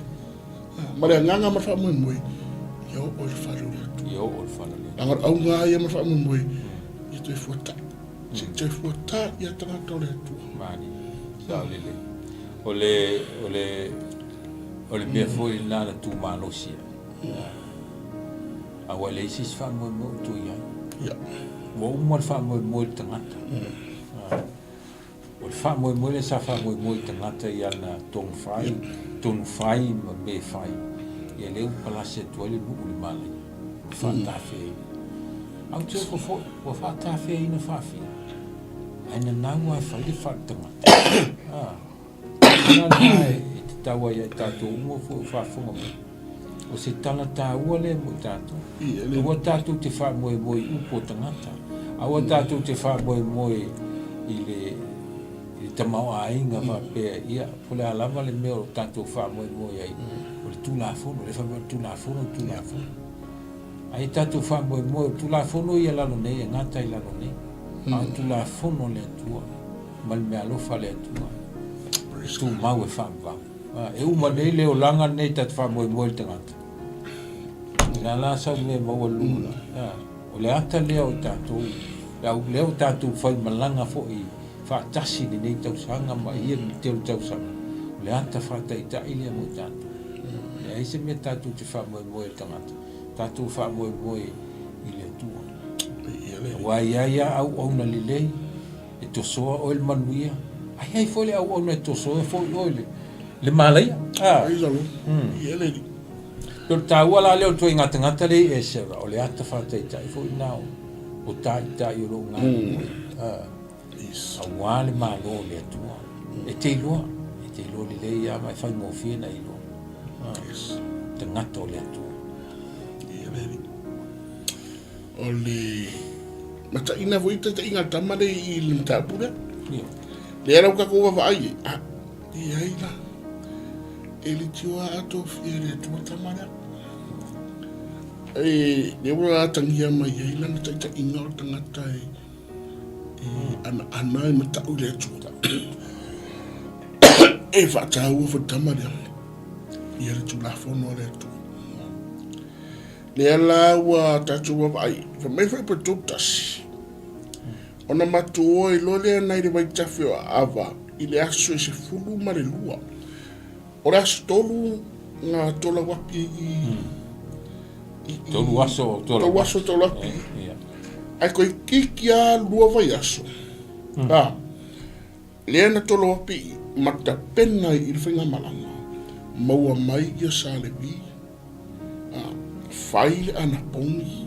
A, ma le agaga ma le faamoemoe, ia oo i le fale o le Atua. Ia oo i le fale o le Atua. Leaga o le auga lava ia ma le faamoemoe, ia toe fuatai. Se i toe fuatai ia tagata o le Atua. Malie. Sao lelei. O le, o le, o le mea foi lena na tumalosi ai. Aua e leai se isi faamoemoe o toe i ai. Ua uma le faamoemoe i le tagata. O le faamoemoe lea sa faamoemoe i tagata i ana tonu fai, tonu fai ma mea fai, ia lea ua palasi atu ai le nuu i le malaia, ua faatafeaina. Ae ou te ofo foi, ua faatafeaina faafia, ae nanau lava e fai le faletagata. O le mea lena e tatau ai ia i tatou uma foi o faafofoga mai. O se tala taua lea mo i tatou. Aua tatou te faamoemoe i upu o tagata. Aua tatou te faamoemoe i le i le tamaoaiga faapea, ia, po o le a lava le mea o tatou faamoemoe ai, o le Tulafono, lea e fai mai o le Tulafono, o le Tulafono. Ae tatou faamoemoe, o le Tulafono ia lalo nei, e gata i lalo nei, a o le Tulafono a le Atua. Ma le meaalofa a le Atua. Tumau e faavavau. E uma nei le olaga lenei ta te faamoemoe i le tagata. O le a la sau mea e maua i le lumanai? O le ata lea o tatou, lea ua tatou faimalaga foi faatasi i lenei tausaga ma ia tele tausaga, o le ata faataitai lea mo tatou. E leai se mea tatou te faamoemoe i le tagata, tatou faamoemoe i le Atua. Aua e i ai lava auauna lelei e tosoa oe le manuia, ae i ai foi le auauna e tosoa foi oe le, le malaia. Ah. O le taua la lea o le tuaigatagata lea i Esera, o le ata faataitai foi lena o, o taitai o lo o galulue. Ah. Aua le Malo o le Atua. E te iloa, e te iloa lelei lava ma e faigofie na iloa. Ah. Tagata o le Atua. O le mataina foi taitaiga a le tama lea i le mataupu lea. Lea la ua tatou vaavaai i ai, a, e ai la, e litioa a tofia e le Atua tama lea. E, lea ua atagia mai ai lana taitaiga o le tagata e, e anaana e matau i le Atua. E faataua foi le tama lea ia le Tulafono a le Atua. Lea la ua tatou vaavaai, fai mai foi pe 31. Ona matou o ai loa lea nai le vaitafe o Aava i le aso e 12. O le aso 3 na tolau api i i tolu aso o tolau tolu aso tolau api. Ae toeitiiti lava lua vaiaso. A. Lea na tolau api ma tapena i le faigamalaga, maua mai ia Sa Levi. fai le anapogi,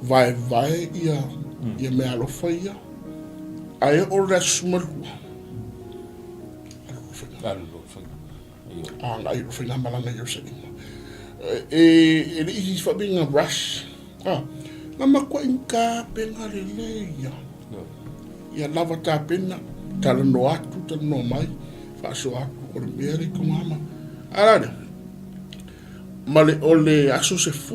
vaevae ia, mm. ia mea alofa ia, ae oo le aso 12, alu loa faiga. Agai loa faigamalaga i Ierusalema. E, e le i faapea rush. Ah, na matuai tapena lelei ia. Ia lava tapena, talanoa atu, talanoa mai, faasoa atu, o le mea lea i togama. A la lea, ma le, o le aso 12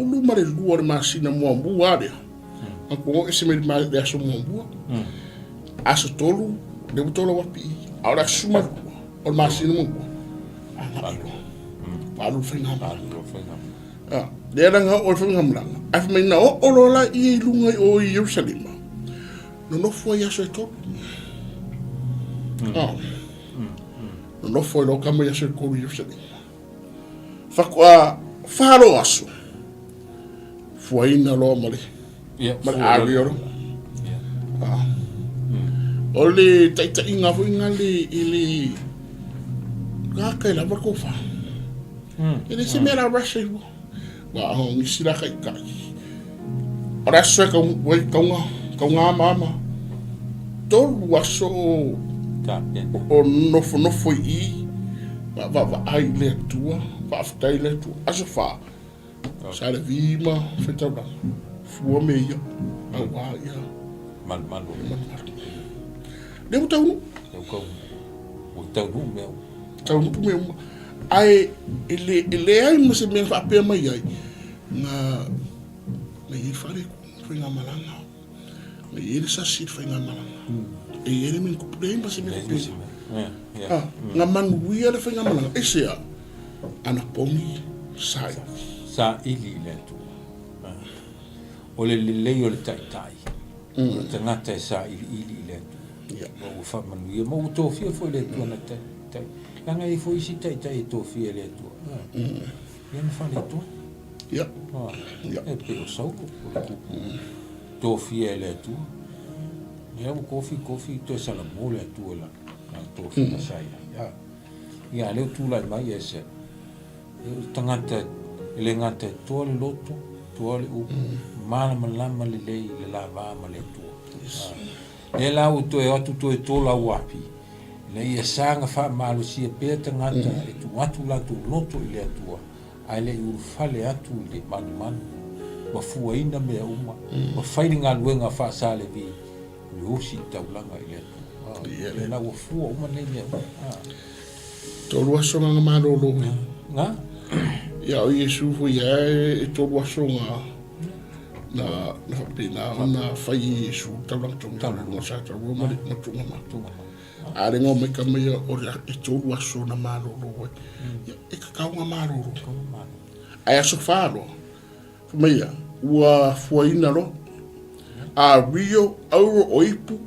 o le masina muamua lea, mm. Matua ese mai le aso muamua, mm. aso 3, lea ua tola wapi i, a o le aso 12 o le masina muamua, agai loa. Ua alu le faigamalaga. Ah, lea la na oo le faigamalaga, ae fai mai na oo loa la ia i luga i o i Ierusalema, nonofo ai aso e tolu. Ah, nonofo ai loa tama i aso e tolu i Ierusalema. Faatoa falo aso, fuaina loa ma le, ma le ario. Ah. O le taitaiga foi na le, i le, gaka e lava kofa. E le se mea la rush ai ua. Wa o nisi la kai kai. O le aso e kau, wai, kaunga, kaunga ama ama. Tolu aso o, o nofonofo i i, va va va ai le Atua, faafetai le Atua. Aso fa, sa le vi ma whaitauranga. Fua me ia, auā ia. Malumalu. Malumalu. Lea ua taunu. Lea ua taunu. Ua taunu mea uma. Taunu mea uma. Ae e le, e leai ma se mea faapea mai ai, na, na i ai fale faigamalaga, na i ai le sasi i le faigamalaga, e i ai le mea na tupu, leai ma se mea faapena. Ah, na manuia le faigamalaga, aisea? Anapogi saili. Saili i le Atua. O le lelei o le taitai, o le tagata e sailiili i le Atua. Ma ua faamanuia, ma ua tofia foi e le Atua na taitai. Leaga e i ai foi isi taitai e tofia e le Atua. Ia na faaletonu. E pei o Saulo, o le tupu tofia e le Atua. Lea ua kofi, kofi, toe salamo le Atua i lana tofiga sa i ai. Ia, a lea ua tulai mai Esera. E o le tagata e le gata e toa le loto, toa le upu, malamalama lelei i le lava ma le Atua. Lea la ua toe o atu toe tola au api, ina ia saga faamalosia pea tagata e tuu atu latou loto i le Atua, ae le i ulufale atu i le manumanu, ma fuaina mea uma, ma fai le galuega faa-Sa Levi, o le osi i taulaga i le Atua. Lea la ua fua uma nei mea uma. Tolu aso na malolo ai. Na? Ia o Iesu foi ia e tolu aso na na na faapena ona fai e Iesu taulaga togi i luga o sa taua ma le ma tuuga ma. A le nga mai ka mai o le e tolu aso na malolo ai. Ia, e kakau nga malolo. Ae aso falo. Fai mai ia, ua fuaina loa. A rio auro o ipu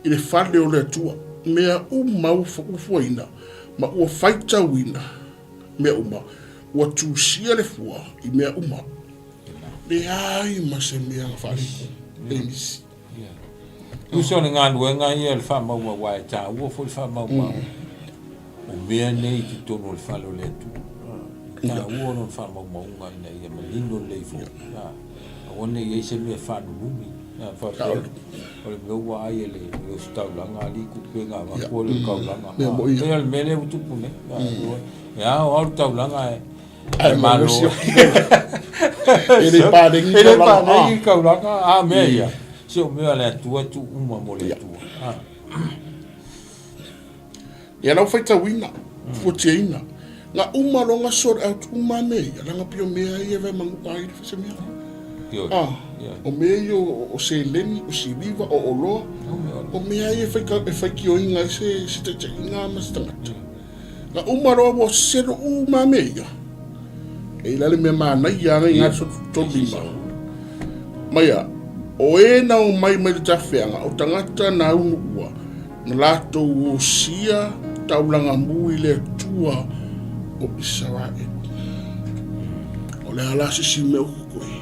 i le fale o le Atua, mea uma ua fuaina ma ua faitauina mea uma, ua tusia le fua i mea uma. Leai ma se mea na faaletonu e misi. Tusa o le galuega ia o le faamaumau, aua e taua foi le faamaumau o mea nei i totonu o le fale o le Atua. E taua lona faamaumauga ina ia manino lelei foi. Aua ne i i ai se mea faalulumi. Faapea o le mea ua ai e le ositaulaga alii kupe na avatu le taulaga. Pei o le mea lea ua tupu nei. E ao ao le taulaga e Ae malo. E le palegi E le palegi taulaga. A mea ia. Se o mea a le Atua tuu uma mo le Atua. Ia lau faitauina, fuatiaina. Na uma loa na sort out uma mea ia, leaga pei o mea ia e manu'a ai se mea. Ah, o mea ia o seleni, o siliva, o oloa, o mea ia e faitioina ai se se taitaiga ma se tagata. Na uma loa ua selo uma mea ia. E i la le mea manaia na i ngā tolu lima. Maia, o e na o mai mai le tafeaga, o tagata na unuua, Na latou osia taulaga mu i le Atua o Isaraelu. O le a la se isi mea o kokoe?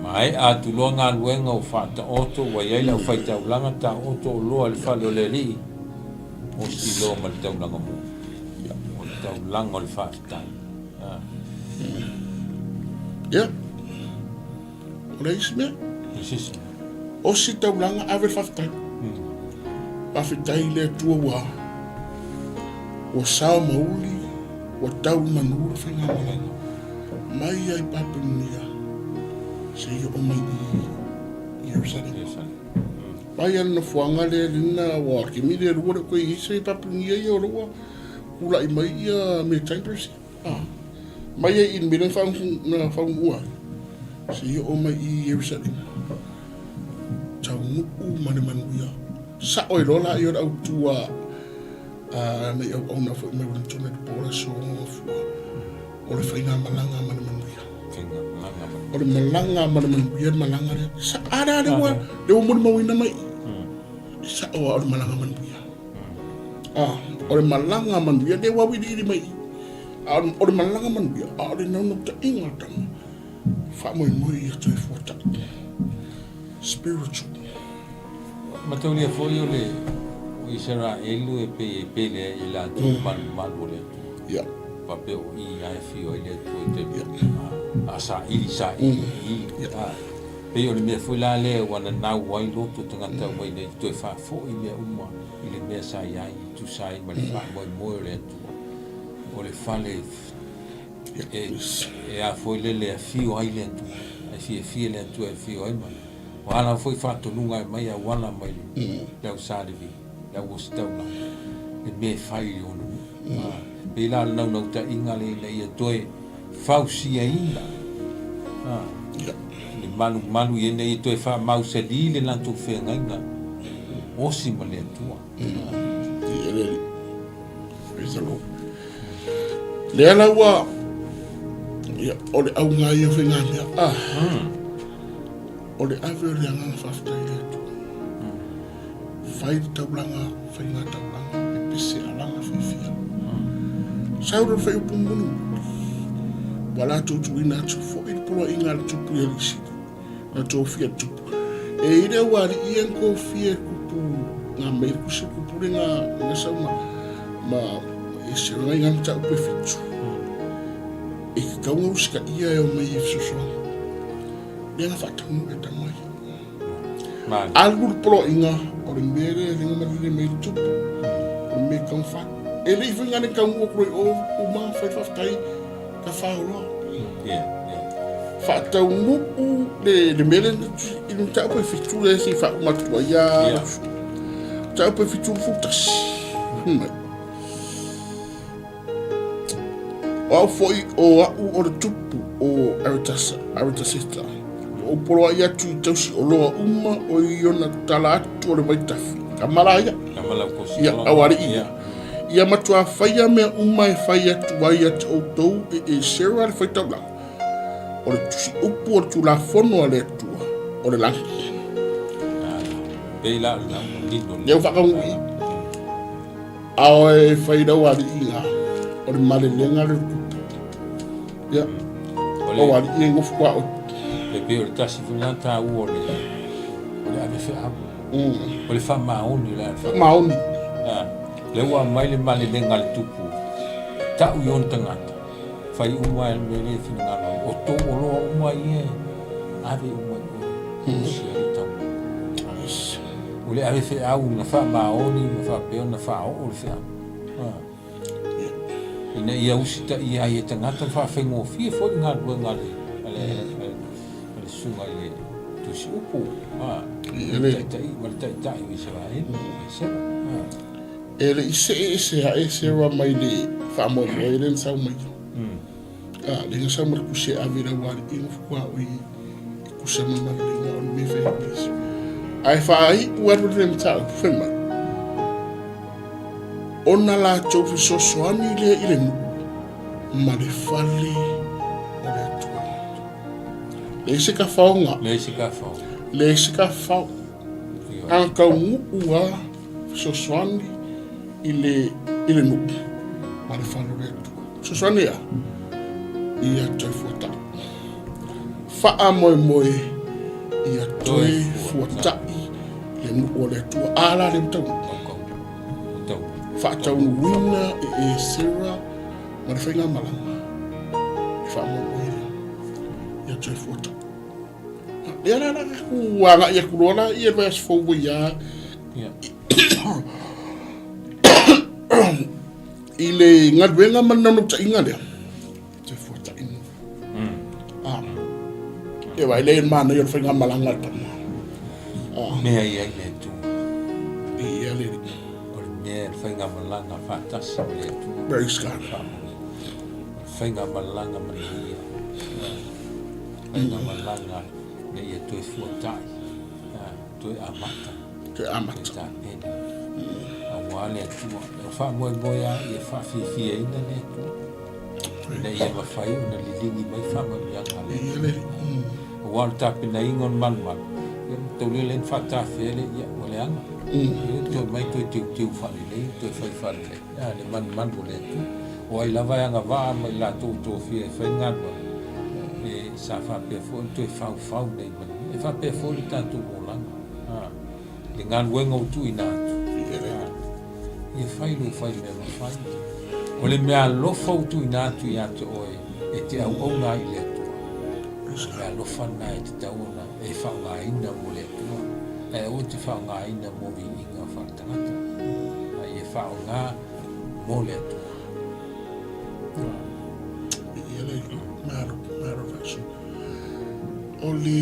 Maea atu loa galuega o faataoto ua i ai le aufaitaulaga taoto oloa i le fale o le Alii, osi loa ma le taulaga mu. O le taulaga o le faafetai. Ia. O le isi mea. Osi taulaga ave le faafetai. Faafetai i le Atua ua ua sao ma uli, ua tau i manu le faigamalaga mai ai Papelonia seia oo mai i Ierusalema. Mai a le nofoaga lea lena ua kemi le lua le koe i se Papelonia ia o lo ua tulai mai ia me Chambers. Mai ai i le mea na faunuu ai, seia oo mai i Ierusalema, taunuu ma le manuia. Sao ai loa laia o le autu a nai auauna foi mai Wellington i le po o le aso Gafua, o le faigamalaga ma le manuia. O le malaga ma le manuia le malaga lea. A lea lea ua lea ua molimauina mai i, e sao lava o le malaga manuia. Ah, o le malaga manuia lea ua auiliili mai i. A o le malaga manuia, a o le naunautaiga o le tama, faamoemoe ia toe fuatai. Spiritual. Mataulia foi o le o Isaraelu e pei e pele ai i latou mm. malumalu o le Atua. Yeah. Faapea o i lava e afio ai le Atua i taimi yeah. a saili saili mm. i. Yeah. A, pei o le mea foi la lea ua nanau ai loto tagata mm. ua ina i toe faafoi mea uma i le mea sa i ai e tusa ai ma le faamoemoe o le Atua. O le fale e, e a foi lele e afio ai le Atua, e fiafia le Atua e afio ai ma o a lava foi faatonuga e aumai e auala mai le au Sa Levi, le au ositaulaga, le mea e fai i le ona nuu. Pei la o le naunautaiga lea ina ia toe fausiaina le malumalu ina ia toe faamausali le latou feagaiga osi ma le Atua. Praise the Lord. Lea la ua, ia, o le auga ia o faigamea. Ah, o le ave o le agaga faafetai i le Atua. Fai le taulaga, fai ngā taulaga, pepese alaga fiafia. Sau le whaiupu mulimuli. Ua latou tuuina atu foi le poloaiga a le tupu i alii sili. Na tofia le tupu. E i le au alii ia na tofia e kupu ngā mei kusi kupu le ngā ngā sau ma ma e se ngai ngā mataupu e fitu. E ke kaunga usika ia e o mai e fesoasoani. Lea na faataunuu e tama ia. Alu le poloaiga o le mea lea e lenga malele mai le tupu, o le mea e tau fai. E le i fai ngane tau mua kura i o uma fai faafetai ka whaoroa. Faataunuu le, le mea lea i le mataupu e fitu lea se i faauma atu ai ia mataupu e 71. Mai. O au foi o a'u o le tupu o Aretasa, Aretaseta, ua ou poloaʻi atu i tausi oloa uma o i ona tala atu o le vaitafi. Tama la ia. Tama la Ia, au alii ia. Ia matua faia mea uma e fai atu ai ia te outou e Esera le faitaulaga, o le tusi upu o le Tulafono a le Atua o le lagi. Pei la o le lino. Lea ua faataunuu i i. A o e fai lau alii ina, o le malelega le tupu. Ia, o alii e nofo kwa oe. E pei o le tasi foi lena taua o le o le ave feau. O le faamaoni o le ave feau. Faamaoni. Lea ua aumai le malelega a le tupu, tau i ona tagata, fai uma e le mea e finagalo ai. O tou oloa uma ia e ave uma i o, osi ai le taulaga. O le ave feau na faamaoni ma faapea ona faaoo le feau. Ina ia usitaia ai e tagata ma faafaigofie foi le galuega a le susuga i le Tusi Upu, ma le Taitai o Isaraelu, Esera. E le i see ese a Esera mai le faamoemoe lea na sau mai. A, lea na sau ma le kusi e ave i lau alii ma fuaoi i kusa ma malelega o le mea fai atu. Ae faaiu atu le mataupu fai mai, ona latou fesoasoani lea i le nuu ma le fale o le Atua. Leai se tafaoga. Leai se tafaoga. Leai se tafao. A taunuu a fesoasoani i le, i le nuu ma le fale o le Atua. Fesoasoani a? Ia toe fuata'i. Faamoemoe ia toe fuata'i le nuu o le Atua. A la le ua taunuu. Faataunuuina e Esera ma le faigamalaga e faamoemoe lea ia toe fuata'i. Lea la la ku agai atu loa la ia le vaiaso fou ua ia i le galuega ma le naunautaiga lea toe fuata'i. Ah. E vai le manaia o le faigamalaga a le tama. Ah. Mea i ai le Atua. Ia le O le mea le faigamalaga faatasi ma le Atua. Praise God. Faigamalaga manuia. Faigamalaga ina ia toe fuatai, toe amata. Toe amata. Toe tapena. Aua le Atua. O faamoemoe lava ia faafiafiaina le Atua. Ina ia mafai ona liligi mai faamanuiaga a le Atua. Aua o le tapenaina o le malumalu, ia matou le le na faatafea le, ia ua leaga. Ia toe mai toe teuteu faalelei, toe fai faalelei. A le malumalu o le Atua. O ai lava e agavaa ma i latou ua tofia e fai le galuega, e sa faapea foi ona toe faufau nei manuia. E faapea foi le tatou olaga, a, le galuega ua tuuina atu, a, ia fai lou fai mea mafai. O le meaalofa ua tuuina atu ia te oe e te auauna ai i le Atua, o le meaalofa lena e tatau ona e faaaogaina mo le Atua, ae aua e te faaaogaina mo viiga faaletagata, a ia faaaoga mo le Atua. Ia le malo, malo faasoa. O le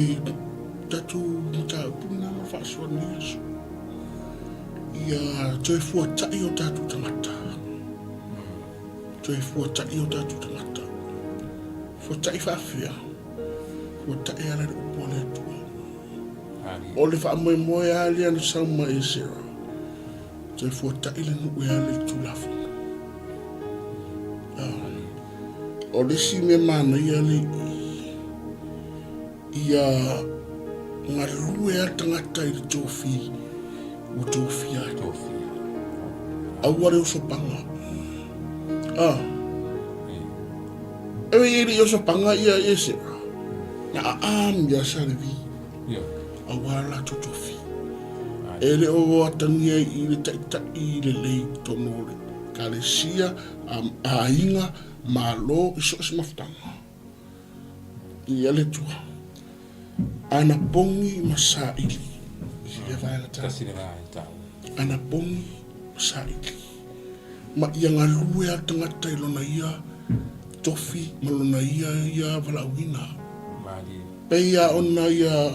tatou mataupu lena ma faasoa lenei aso. Ia toe fuata'i o tatou tagata. Toe fuata'i o tatou tagata. Fuata'i faafefea? Fuata'i ala i le upu a le Atua. O le faamoemoe lava lea na sau mai Esera. Toe fuata'i le nuu e ala i le Tulafono. O le isi mea manaia le ia galue a tagata i le tofi ua tofia ai. Tofia. Aua le osopaga. Ah. E e le osopaga ia Esera. Na aami ia sa Levi. Aua latou tofi. E le o atagia i le taitai lelei i totonu o le Ekalesia, aiga, Malo i so o se mafutaga. Ia le Atua. Ana pogi ma saili. I lea vaega taua. Tasi le vaega taua. Ana pogi ma saili. Ma ia galue a le tagata i lona ia tofi ma lona ia ia valaauina. Malie. Pei a ona ia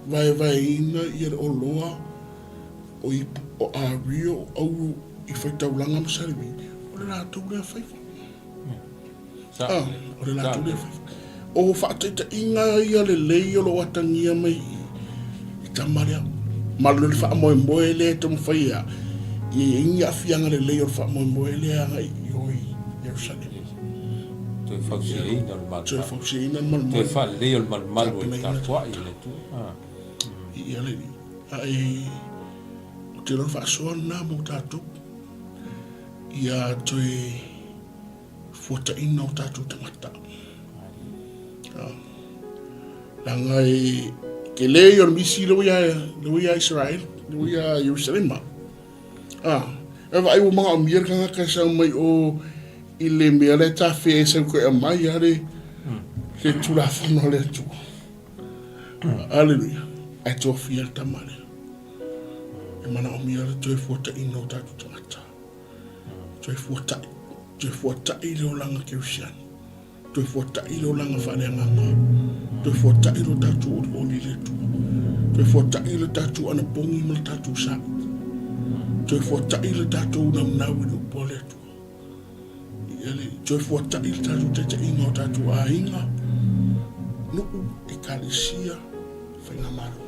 vaevaeina ia le oloa o ipu o Ario o Auru i faitaulaga ma Salivi, o le latou lea faiva. Ah, o le latou lea faiva. O faataitaiga ia lelei o lo o atagia mai i, i tama lea. Malu le faamoemoe lea e taumafai ia i ai ni aafiaga lelei o le faamoemoe lea agai i o i Ierusalema. Toe fausiaina o le malumalu. Toe fausiaina le malumalu. Toe faaleleia o le malumalu o le tapuai e le Atua. Ia le Alii. Ae ou te iloa o le faasoa lena mo tatou, ia toe fuataina o tatou tagata. Leaga e tele ia o le misi lea ua lea ua ia Israel, lea ua ia Ierusalema. E vaai ua manaomia le tagata e sau mai o i le mea lea e tafea e sau toe aumai lava le le Tulafono a le Atua. Aleluia. Ae tofia le tama lea. E manaomia le toe fuataina o tatou tagata. Toe fuata'i, toe fuata'i le olaga kerisiano, toe fuata'i le olaga faaleagaga, toe fuata'i lo tatou olioli i le Atua, toe fuata'i le tatou anapogi ma le tatou saili, toe fuata'i le tatou naunau i le upu a le Atua. Ia le toe fuata'i le tatou taitaiga o tatou aiga, nuu, ekalesia, faigamalo.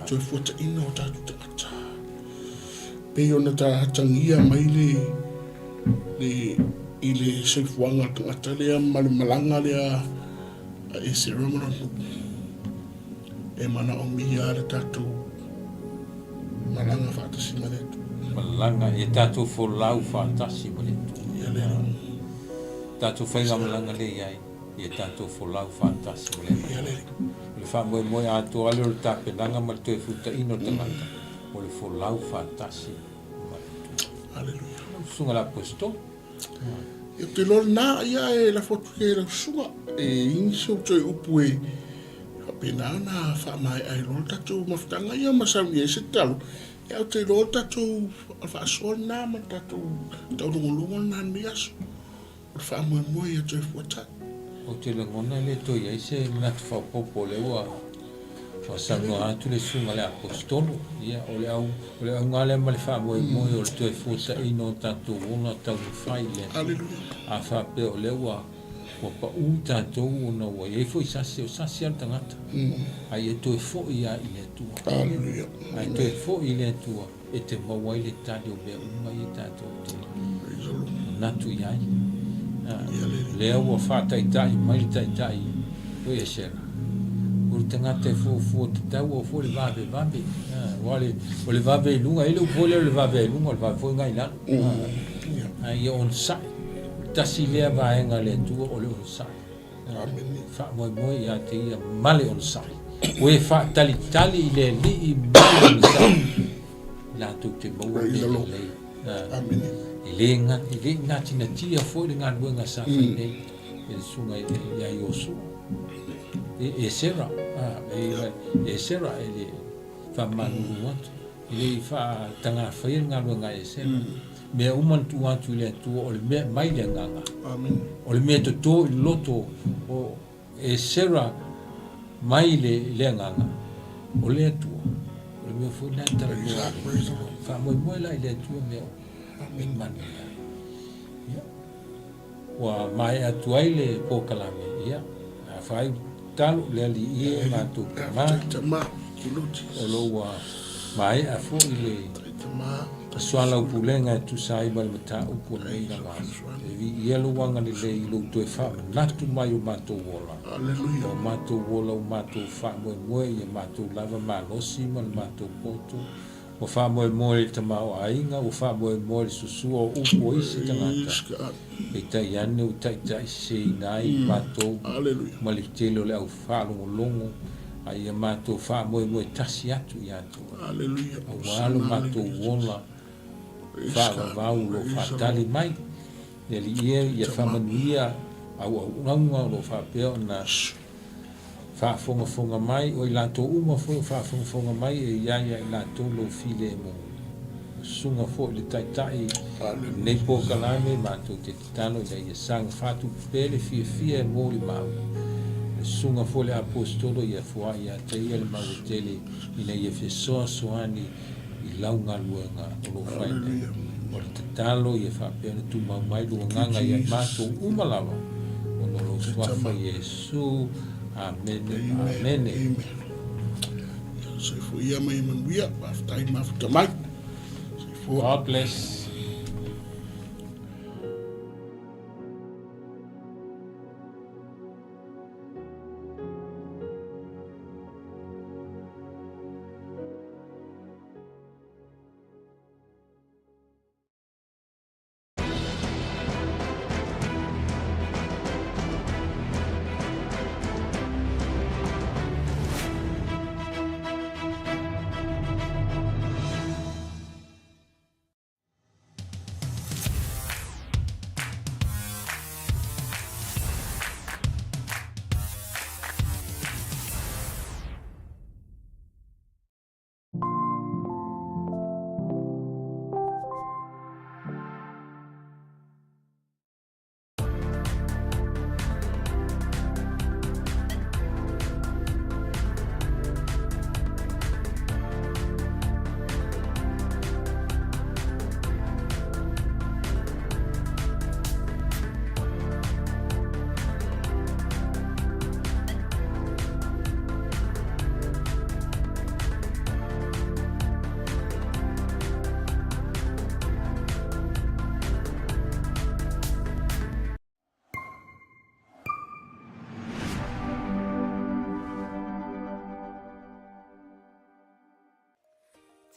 Toe fuataina o tatou tagata. Pei ona tagia mai le, le, i le soifuaga o le tagata lea ma le malaga lea a Esera ma lona nuu. E manaomia le tatou malaga faatasi ma le Atua. Malaga, ia tatou folau faatasi ma le Atua. Ia le Alii. Tatou faigamalaga lea i ai. Ia tatou folau faatasi ma le Atua. O le faamoemoe atoa lea o le tapenaga ma le toe futaina o le tagata, o le folau faatasi ma le Atua. Aleluia. Lau Susuga i le Aposetolo. Ia, ou te iloa lena, ia e lafo atu i lau susuga. E i ai nisi o toe upu e faapena ona faamaea ai loa le tatou mafutaga ia ma saunia ai se tatalo. Ia, ou te iloa o le tatou faasoa lena ma le tatou taulogologo lena i lenei aso. O le faamoemoe ia toe fuatai. Ou te lagona e le toe i ai se manatu faaopoopo o lea ua ua saunoa atu le Susuga i le Aposetolo. Ia, o le au, o le auga lea ma le faamoemoe o le toe fuataiina o tatou ola taumafai i le Atua. A faapea o lea ua ua pau tatou ona ua i ai foi sasi, o sasi lava le tagata, a ia toe foi lava i le Atua. A ia toe foi i le Atua. E te maua ai le tali o mea uma ia tatou te manatu i ai. Lea ua faataitai mai le taitai o Esera, o le tagata e fuafua tatau au foi le vavevave. Aua o le vave i luga, e le upu foi lea o le vave i luga, o le vave foi lena i lalo. A ia onosai. Tasi lea vaega a le Atua o le onosai. Faamoemoe ia te ia ma le onosai. O e faatalitali i le Alii ma le onosai, latou te maua mea lelei. E le, e le i natinatia foi le galuega sa fai nei e le susuga ia Iosua. E Esera, e Esera e le faamalulu atu. E le i faatagafaia le galuega a Esera. Mea uma na tuu atu i le Atua o le mea e mai le agaga. O le mea e toto i le loto o Esera mai le, le agaga, o le Atua. O le mea foi lena e talanoa ai. Faamoemoe la i le Atua mea uma e manuia ai. Ia. Ua maea atu ai le polokalame, ia, a fai talo le Alii e matou tama, o lo ua maea foi le soalaupulega e tusa ai ma le mataupu o lenei lava aso. E viia lou agalelei i lou toe faamanatu mai o matou ola, o matou ola ua matou faamoemoe ia matou lava malosi ma le matou poto, Ua faamoemoe i le tamaoaiga, ua faamoemoe i le susua o upu o isi tagata, peitai ane ua taitaiseseina ai matou ma le tele o le au faalogologo, a ia matou faamoemoe tasi atu ia te Oe, aua lo matou ola faavavau o lo o faatali mai. Le Alii e, ia faamanuia auaunaga o lo o faapea ona Faafogafoga mai, o i latou uma foi o faafogafoga mai e i ai ia i latou lou filemu. O susuga foi le Taitai o lenei polokalame, matou te tatalo ina ia saga faatupu pea le fiafia e molimau. O le susuga foi le Aposetolo ia foai ia te ia le mau e tele ina ia fesoasoani i lau galuega o lo o fai nei. O le tatalo ia faapea ona tumau mai lou agaga ia i matou uma lava, ona o lou suafa Iesu. Amene, amene. Soifua ia ma ia manuia. Faafetai le mafuta mai. Soifua. God bless.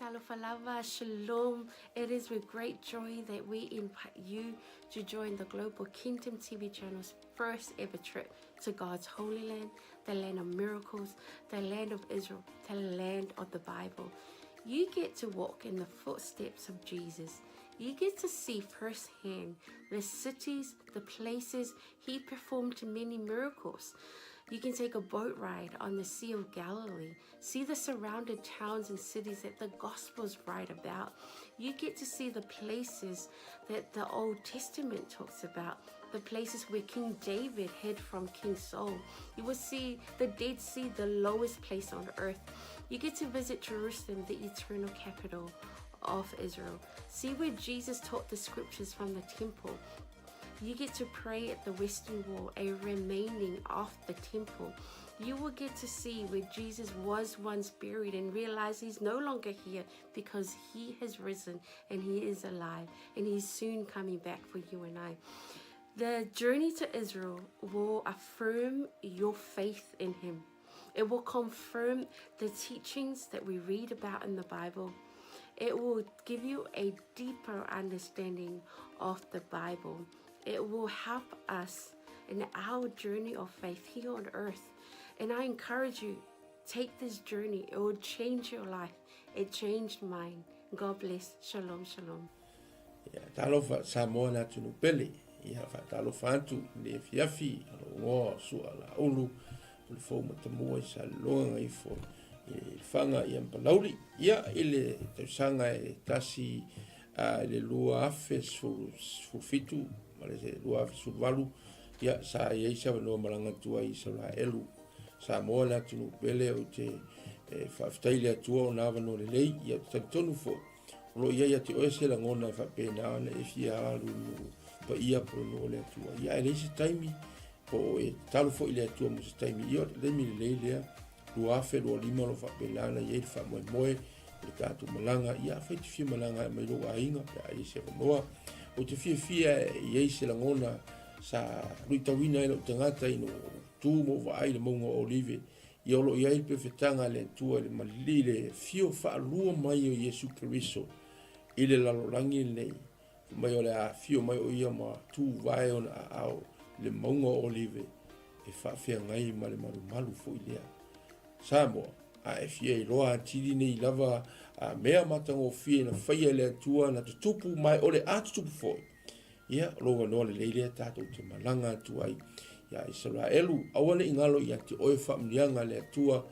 Talofa lava, shalom. It is with great joy that we invite you to join the Global Kingdom TV channel's first ever trip to God's holy land, the land of miracles, the land of Israel, the land of the Bible. You get to walk in the footsteps of Jesus. You get to see firsthand the cities, the places he performed many miracles. You can take a boat ride on the Sea of Galilee, see the surrounded towns and cities that the Gospels write about. You get to see the places that the Old Testament talks about, the places where King David hid from King Saul. You will see the Dead Sea, the lowest place on earth. You get to visit Jerusalem, the eternal capital of Israel. See where Jesus taught the scriptures from the temple. You get to pray at the Western Wall, a remaining of the temple. You will get to see where Jesus was once buried and realize he's no longer here because he has risen and he is alive and he's soon coming back for you and I. The journey to Israel will affirm your faith in him. It will confirm the teachings that we read about in the Bible. It will give you a deeper understanding of the Bible. It will help us in our journey of faith here on earth. And I encourage you, take this journey. It will change your life. It changed mine. God bless. Shalom, shalom. Ia, talofa Samoa le atunuu pele. Ia, faatalofa atu i le afiafi o lou igoa o Sua Laulu, o le fou matamua i Saleloga Gagaifo i Lefaga ia ma Palauli. Ia, i le tausaga e tasi i le 2017 ma le 2018, ia, sa i ai se avanoa malaga atu ai i Isaraelu. Samoa le atunuu pele, ou te faafetai i le Atua ona avanoa lelei, ia, ou te talitonu foi, O lo o i ai ia te oe se lagona e faapena ona e fia alu i nuu paia po o le nuu o le Atua. Ia, ae leai se taimi, po o e tatalo foi i le Atua mo se taimi. Ia, o le taimi lelei lea, 2025 o lo o faapena ona i ai le faamoemoe o le tatou malaga. Ia, afai e te fia malaga e aumai lou aiga pe a i ai se avanoa. Ou te fiafia e i ai se lagona sa luitauina ai lou tagata ina ua ou tu ma ou vaai i le mauga o Olive Ia o lo o i ai le pefetaga a le Atua i le malili i le afio faalua mai o Iesu Keriso i le lalolagi lenei, fai mai o le a afio mai o ia ma tuvae ona aao i le mauga o Olive e faafeagai ma le malumalu foi lea. Samoa, a e fia iloa atili nei lava a mea matagofie na faia e le Atua na tutupu ma e o le a tutupu foi, Ia, o lou avanoa lelei lea tatou te malaga atu ai ia Isaraelu. Aua ne i galo ia te oe faamanuiaga a le Atua,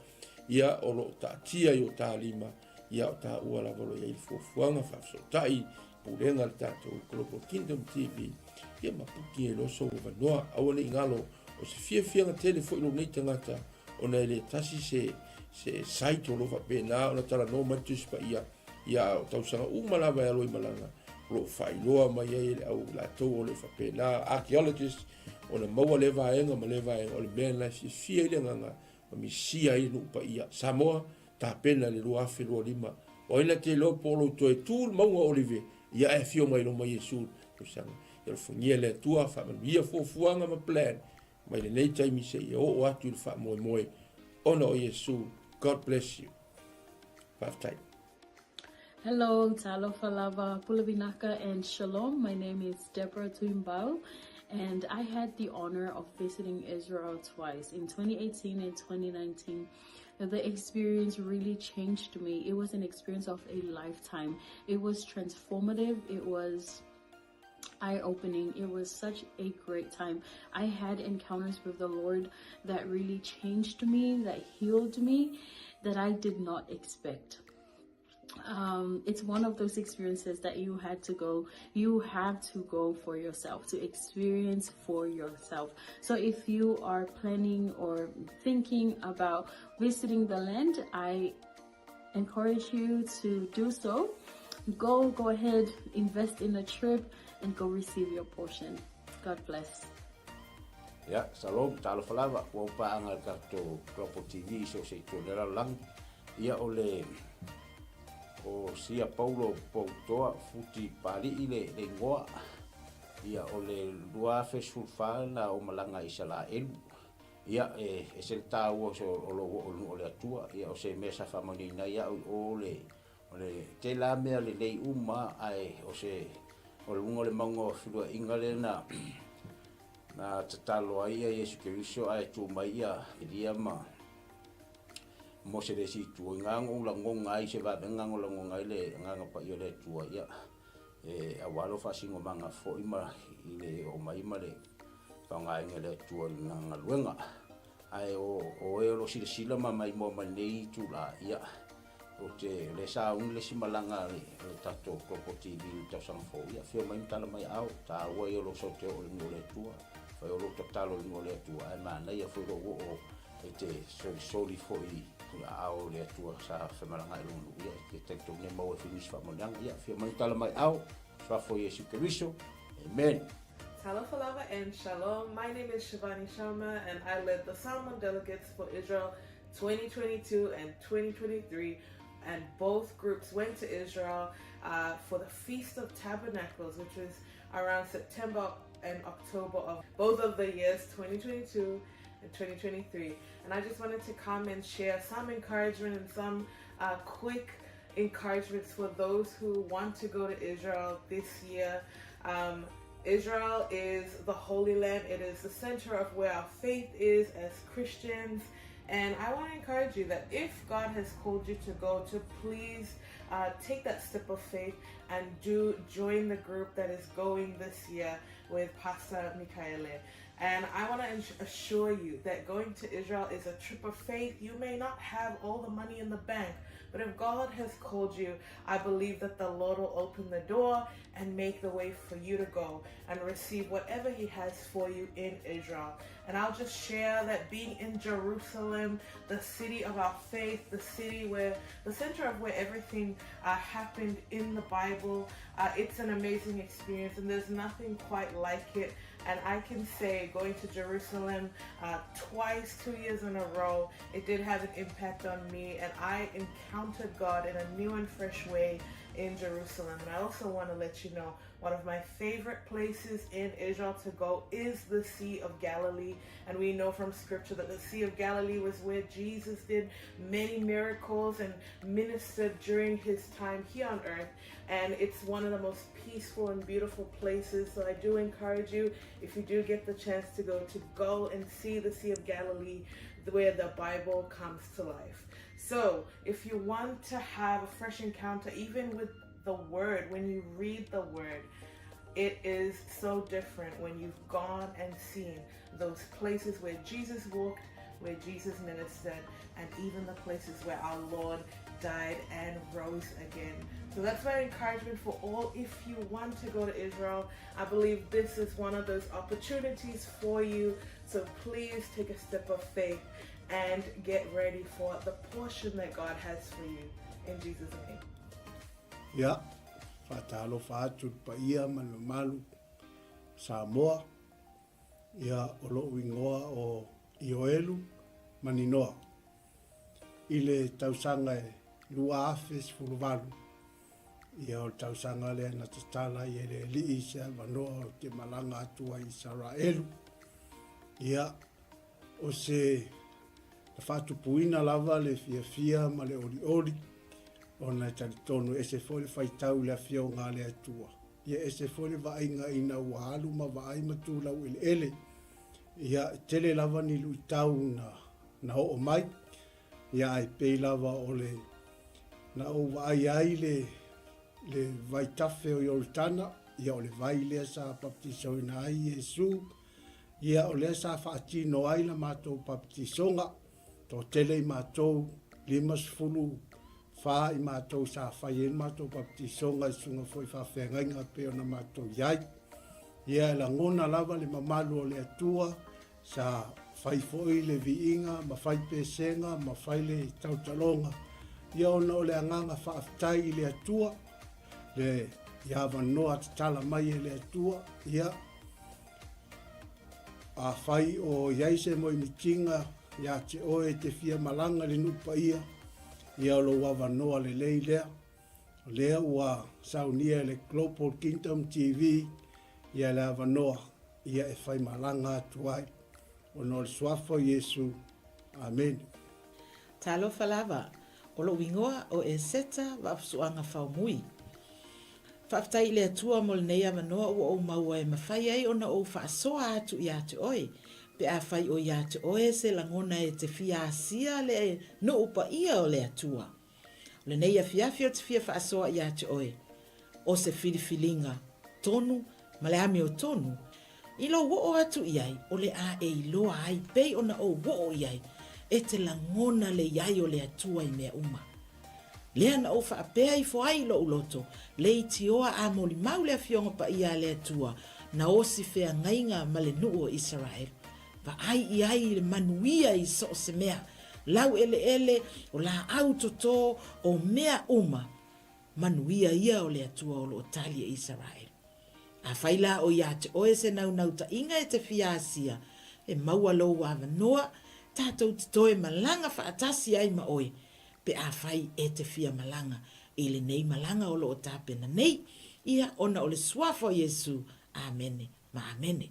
ia o lo o taatia i o ta lima, ia o taua lava o lo o i ai le fuafuaga faafesootai pulega a le tatou Global Kingdom TV, ia ma puki ai loa sou avanoa. Aua ne i galo, o se fiafiaga tele foi lou nei tagata, ona e le tasi se, se site o lo o faapena ona talanoa mai le Tusi Paia, Ia, o tausaga uma lava e alo i malaga, o lo o faailoa mai ai e le au latou o lo o faapena, archaeologists, ona maua lea vaega ma lea vaega, o le mea lena e fiafia ai le agaga ma misia ai le nuu paia. Samoa, tapena i le 2025. O ai na te iloa po o lou toe tu i le mauga o Olive, ia ae afio mai loma Iesu i le tausaga. Ia alofagia e le Atua, faamanuia fuafuaga ma plan mai lenei taimi seia oo atu i le faamoemoe ona o Iesu. God bless you. Faafetai. Hello, talofa lava, pule vinaka and shalom. My name is Deborah Tuimbau and I had the honor of visiting Israel twice in 2018 and 2019. The experience really changed me. It was an experience of a lifetime. It was transformative. It was eye-opening. It was such a great time. I had encounters with the Lord that really changed me, that healed me, that I did not expect. Um, it's one of those experiences that you had to go, you have to go for yourself, to experience for yourself. So if you are planning or thinking about visiting the land, I encourage you to do so. Go, go ahead, invest in a trip and go receive your portion. God bless. Ia, shalom, talofa lava, ua ou paaga i le tatou Global TV i so o se itu o le lalolagi. Ia, o le, o Sia Paulo Poutoa Futi Papali'i le, le igoa. Ia, o le 2014 na ou malaga i Isalaelu. Ia, e ese le taua o se, o lou oo i luga o le Atua. Ia, o se mea sa faamanuiaina ai au i o le, o le tele lava mea lelei uma, ae o se, o luga o le mauga o feluaiga lea na, na tatalo ai ia Iesu Keriso ae tu mai ia Elia ma Mose le isi itu. I na ou lagona ai se vavega na lagona ai le Agaga Paia o le Atua, ia, e aua lou faasinomaga foi ma i le oo mai ma le faaaogaina e le Atua i lana galuega. Ae o o e o lo o silasila ma maimoa mai lenei itula, ia, ou te, o lea sa uni le isi malaga a le, a le tatou Global TV i le tausaga fou, ia, afio mai ma tala mai aao, taua ia o lou sau te oo i le nuu o le Atua, fai o lou tatalo i le nuu o le Atua, ae manaia foi lou oo e te solisoli foi i aao o le Atua sa femalagaai i lona nuu, ia, e te talitonu e maua ai foi nisi faamanuiaga. Ia, afio mai ma tala mai aao, Suafa o Iesu Keriso. Amen. Talofa lava and shalom. My name is Shivani Sharma and I led the Samoan delegates for Israel 2022 and 2023 and both groups went to Israel uh, for the Feast of Tabernacles, which was around September and October of both of the years 2022 and 2023. And I just wanted to come and share some encouragement and some uh, quick encouragements for those who want to go to Israel this year. Um, Israel is the Holy Land. It is the center of where our faith is as Christians. And I want to encourage you that if God has called you to go, to please uh, take that step of faith and do join the group that is going this year with Pastor Mikaele. And I want to assure you that going to Israel is a trip of faith. You may not have all the money in the bank, but if God has called you, I believe that the Lord will open the door and make the way for you to go and receive whatever He has for you in Israel. And I'll just share that being in Jerusalem, the city of our faith, the city where the center of where everything uh, happened in the Bible, uh, it's an amazing experience, and there's nothing quite like it. And I can say, going to Jerusalem uh, twice, two years in a row, it did have an impact on me, and I encountered God in a new and fresh way in Jerusalem. And I also want to let you know one of my favorite places in Israel to go is the Sea of Galilee. And we know from scripture that the Sea of Galilee was where Jesus did many miracles and ministered during his time here on earth. And it's one of the most peaceful and beautiful places. So I do encourage you, if you do get the chance to go, to go and see the Sea of Galilee where the Bible comes to life. So if you want to have a fresh encounter, even with the Word, when you read the Word, it is so different when you've gone and seen those places where Jesus walked, where Jesus ministered, and even the places where our Lord died and rose again. So that's my encouragement for all. If you want to go to Israel, I believe this is one of those opportunities for you. So please take a step of faith and get ready for the portion that God has for you. In Jesus' name. Ia, faatalofa atu i le paia ma le mamalu o Samoa. Ia, o lou igoa o Ioelu Maninoa. i le tausaga e 2018, ia o le tausaga lea na tatala ai e le Alii se avanoa ou te malaga atu ai i Isaraelu. Ia, o se na faatupuina lava le fiafia ma le olioli, ona e talitonu e ese foi le faitau i le Afioga a le Atua. Ia ese foi le vaaiga ina ua alu ma vaai ma tu laueleele. Ia, e tele lava ni luitau na, na oo mai. Ia, ae pei lava o le na ou vaai ai le, le vaitafe o Ioritana, ia o le vai lea sa baptisoina ai Iesu, ia o lea sa faatino ai la matou baptisoga, toatele i matou, 54 i matou sa fai ai le matou baptisoga i susuga foi i faafeagaiga pei ona matou i ai. Ia e lagona lava le mamalu o le Atua, Sa fai foi le viiga ma fai pesega ma fai le tautaloga, ia ona o le agaga faafetai i le Atua, le i avanoa tatala mai e le Atua, ia afai o i ai se moemitiga ia te oe e te fia malaga i le nuu paia, ia o lou avanoa lelei lea. O lea ua saunia e le Global Kingdom TV ia le avanoa ia e faimalaga atu ai, ona o le Suafa o Iesu. Amene. Talofa lava, o lou igoa o Eseta Vaafusuaga Faumui. Faafetai i le Atua mo lenei avanoa ua ou maua e mafai ai ona ou faasoa atu ia te oe, pe afai o ia te oe se lagona e te fia asia le nuu paia o le Atua. O lenei afiafi ou te fia faasoa ia te oe, o se filifiliga tonu ma le amiotonu, i lou oo atu i ai o le a e iloa ai pei ona ou oo i ai, e te lagona le i ai o le Atua i mea uma. Lea na ou faapea ifo ai i lou loto, leitioa a molimau le Afioga Paia a le Atua, na osi feagaiga ma le nuu o Isaraelu. Vaai i ai i le manuia i so o se mea, laueleele, o laau toto, o mea uma, manuia ia o le Atua o lo o tali e Isaraelu. Afai la o ia te oe se naunautaiga e te fia asia, e maua lou avanoa, tatou te toe malaga faatasi ai ma oe, pe afai e te fia malaga i lenei malaga o lo o tapena nei, ia ona o le Suafa o Iesu. Amene ma amene.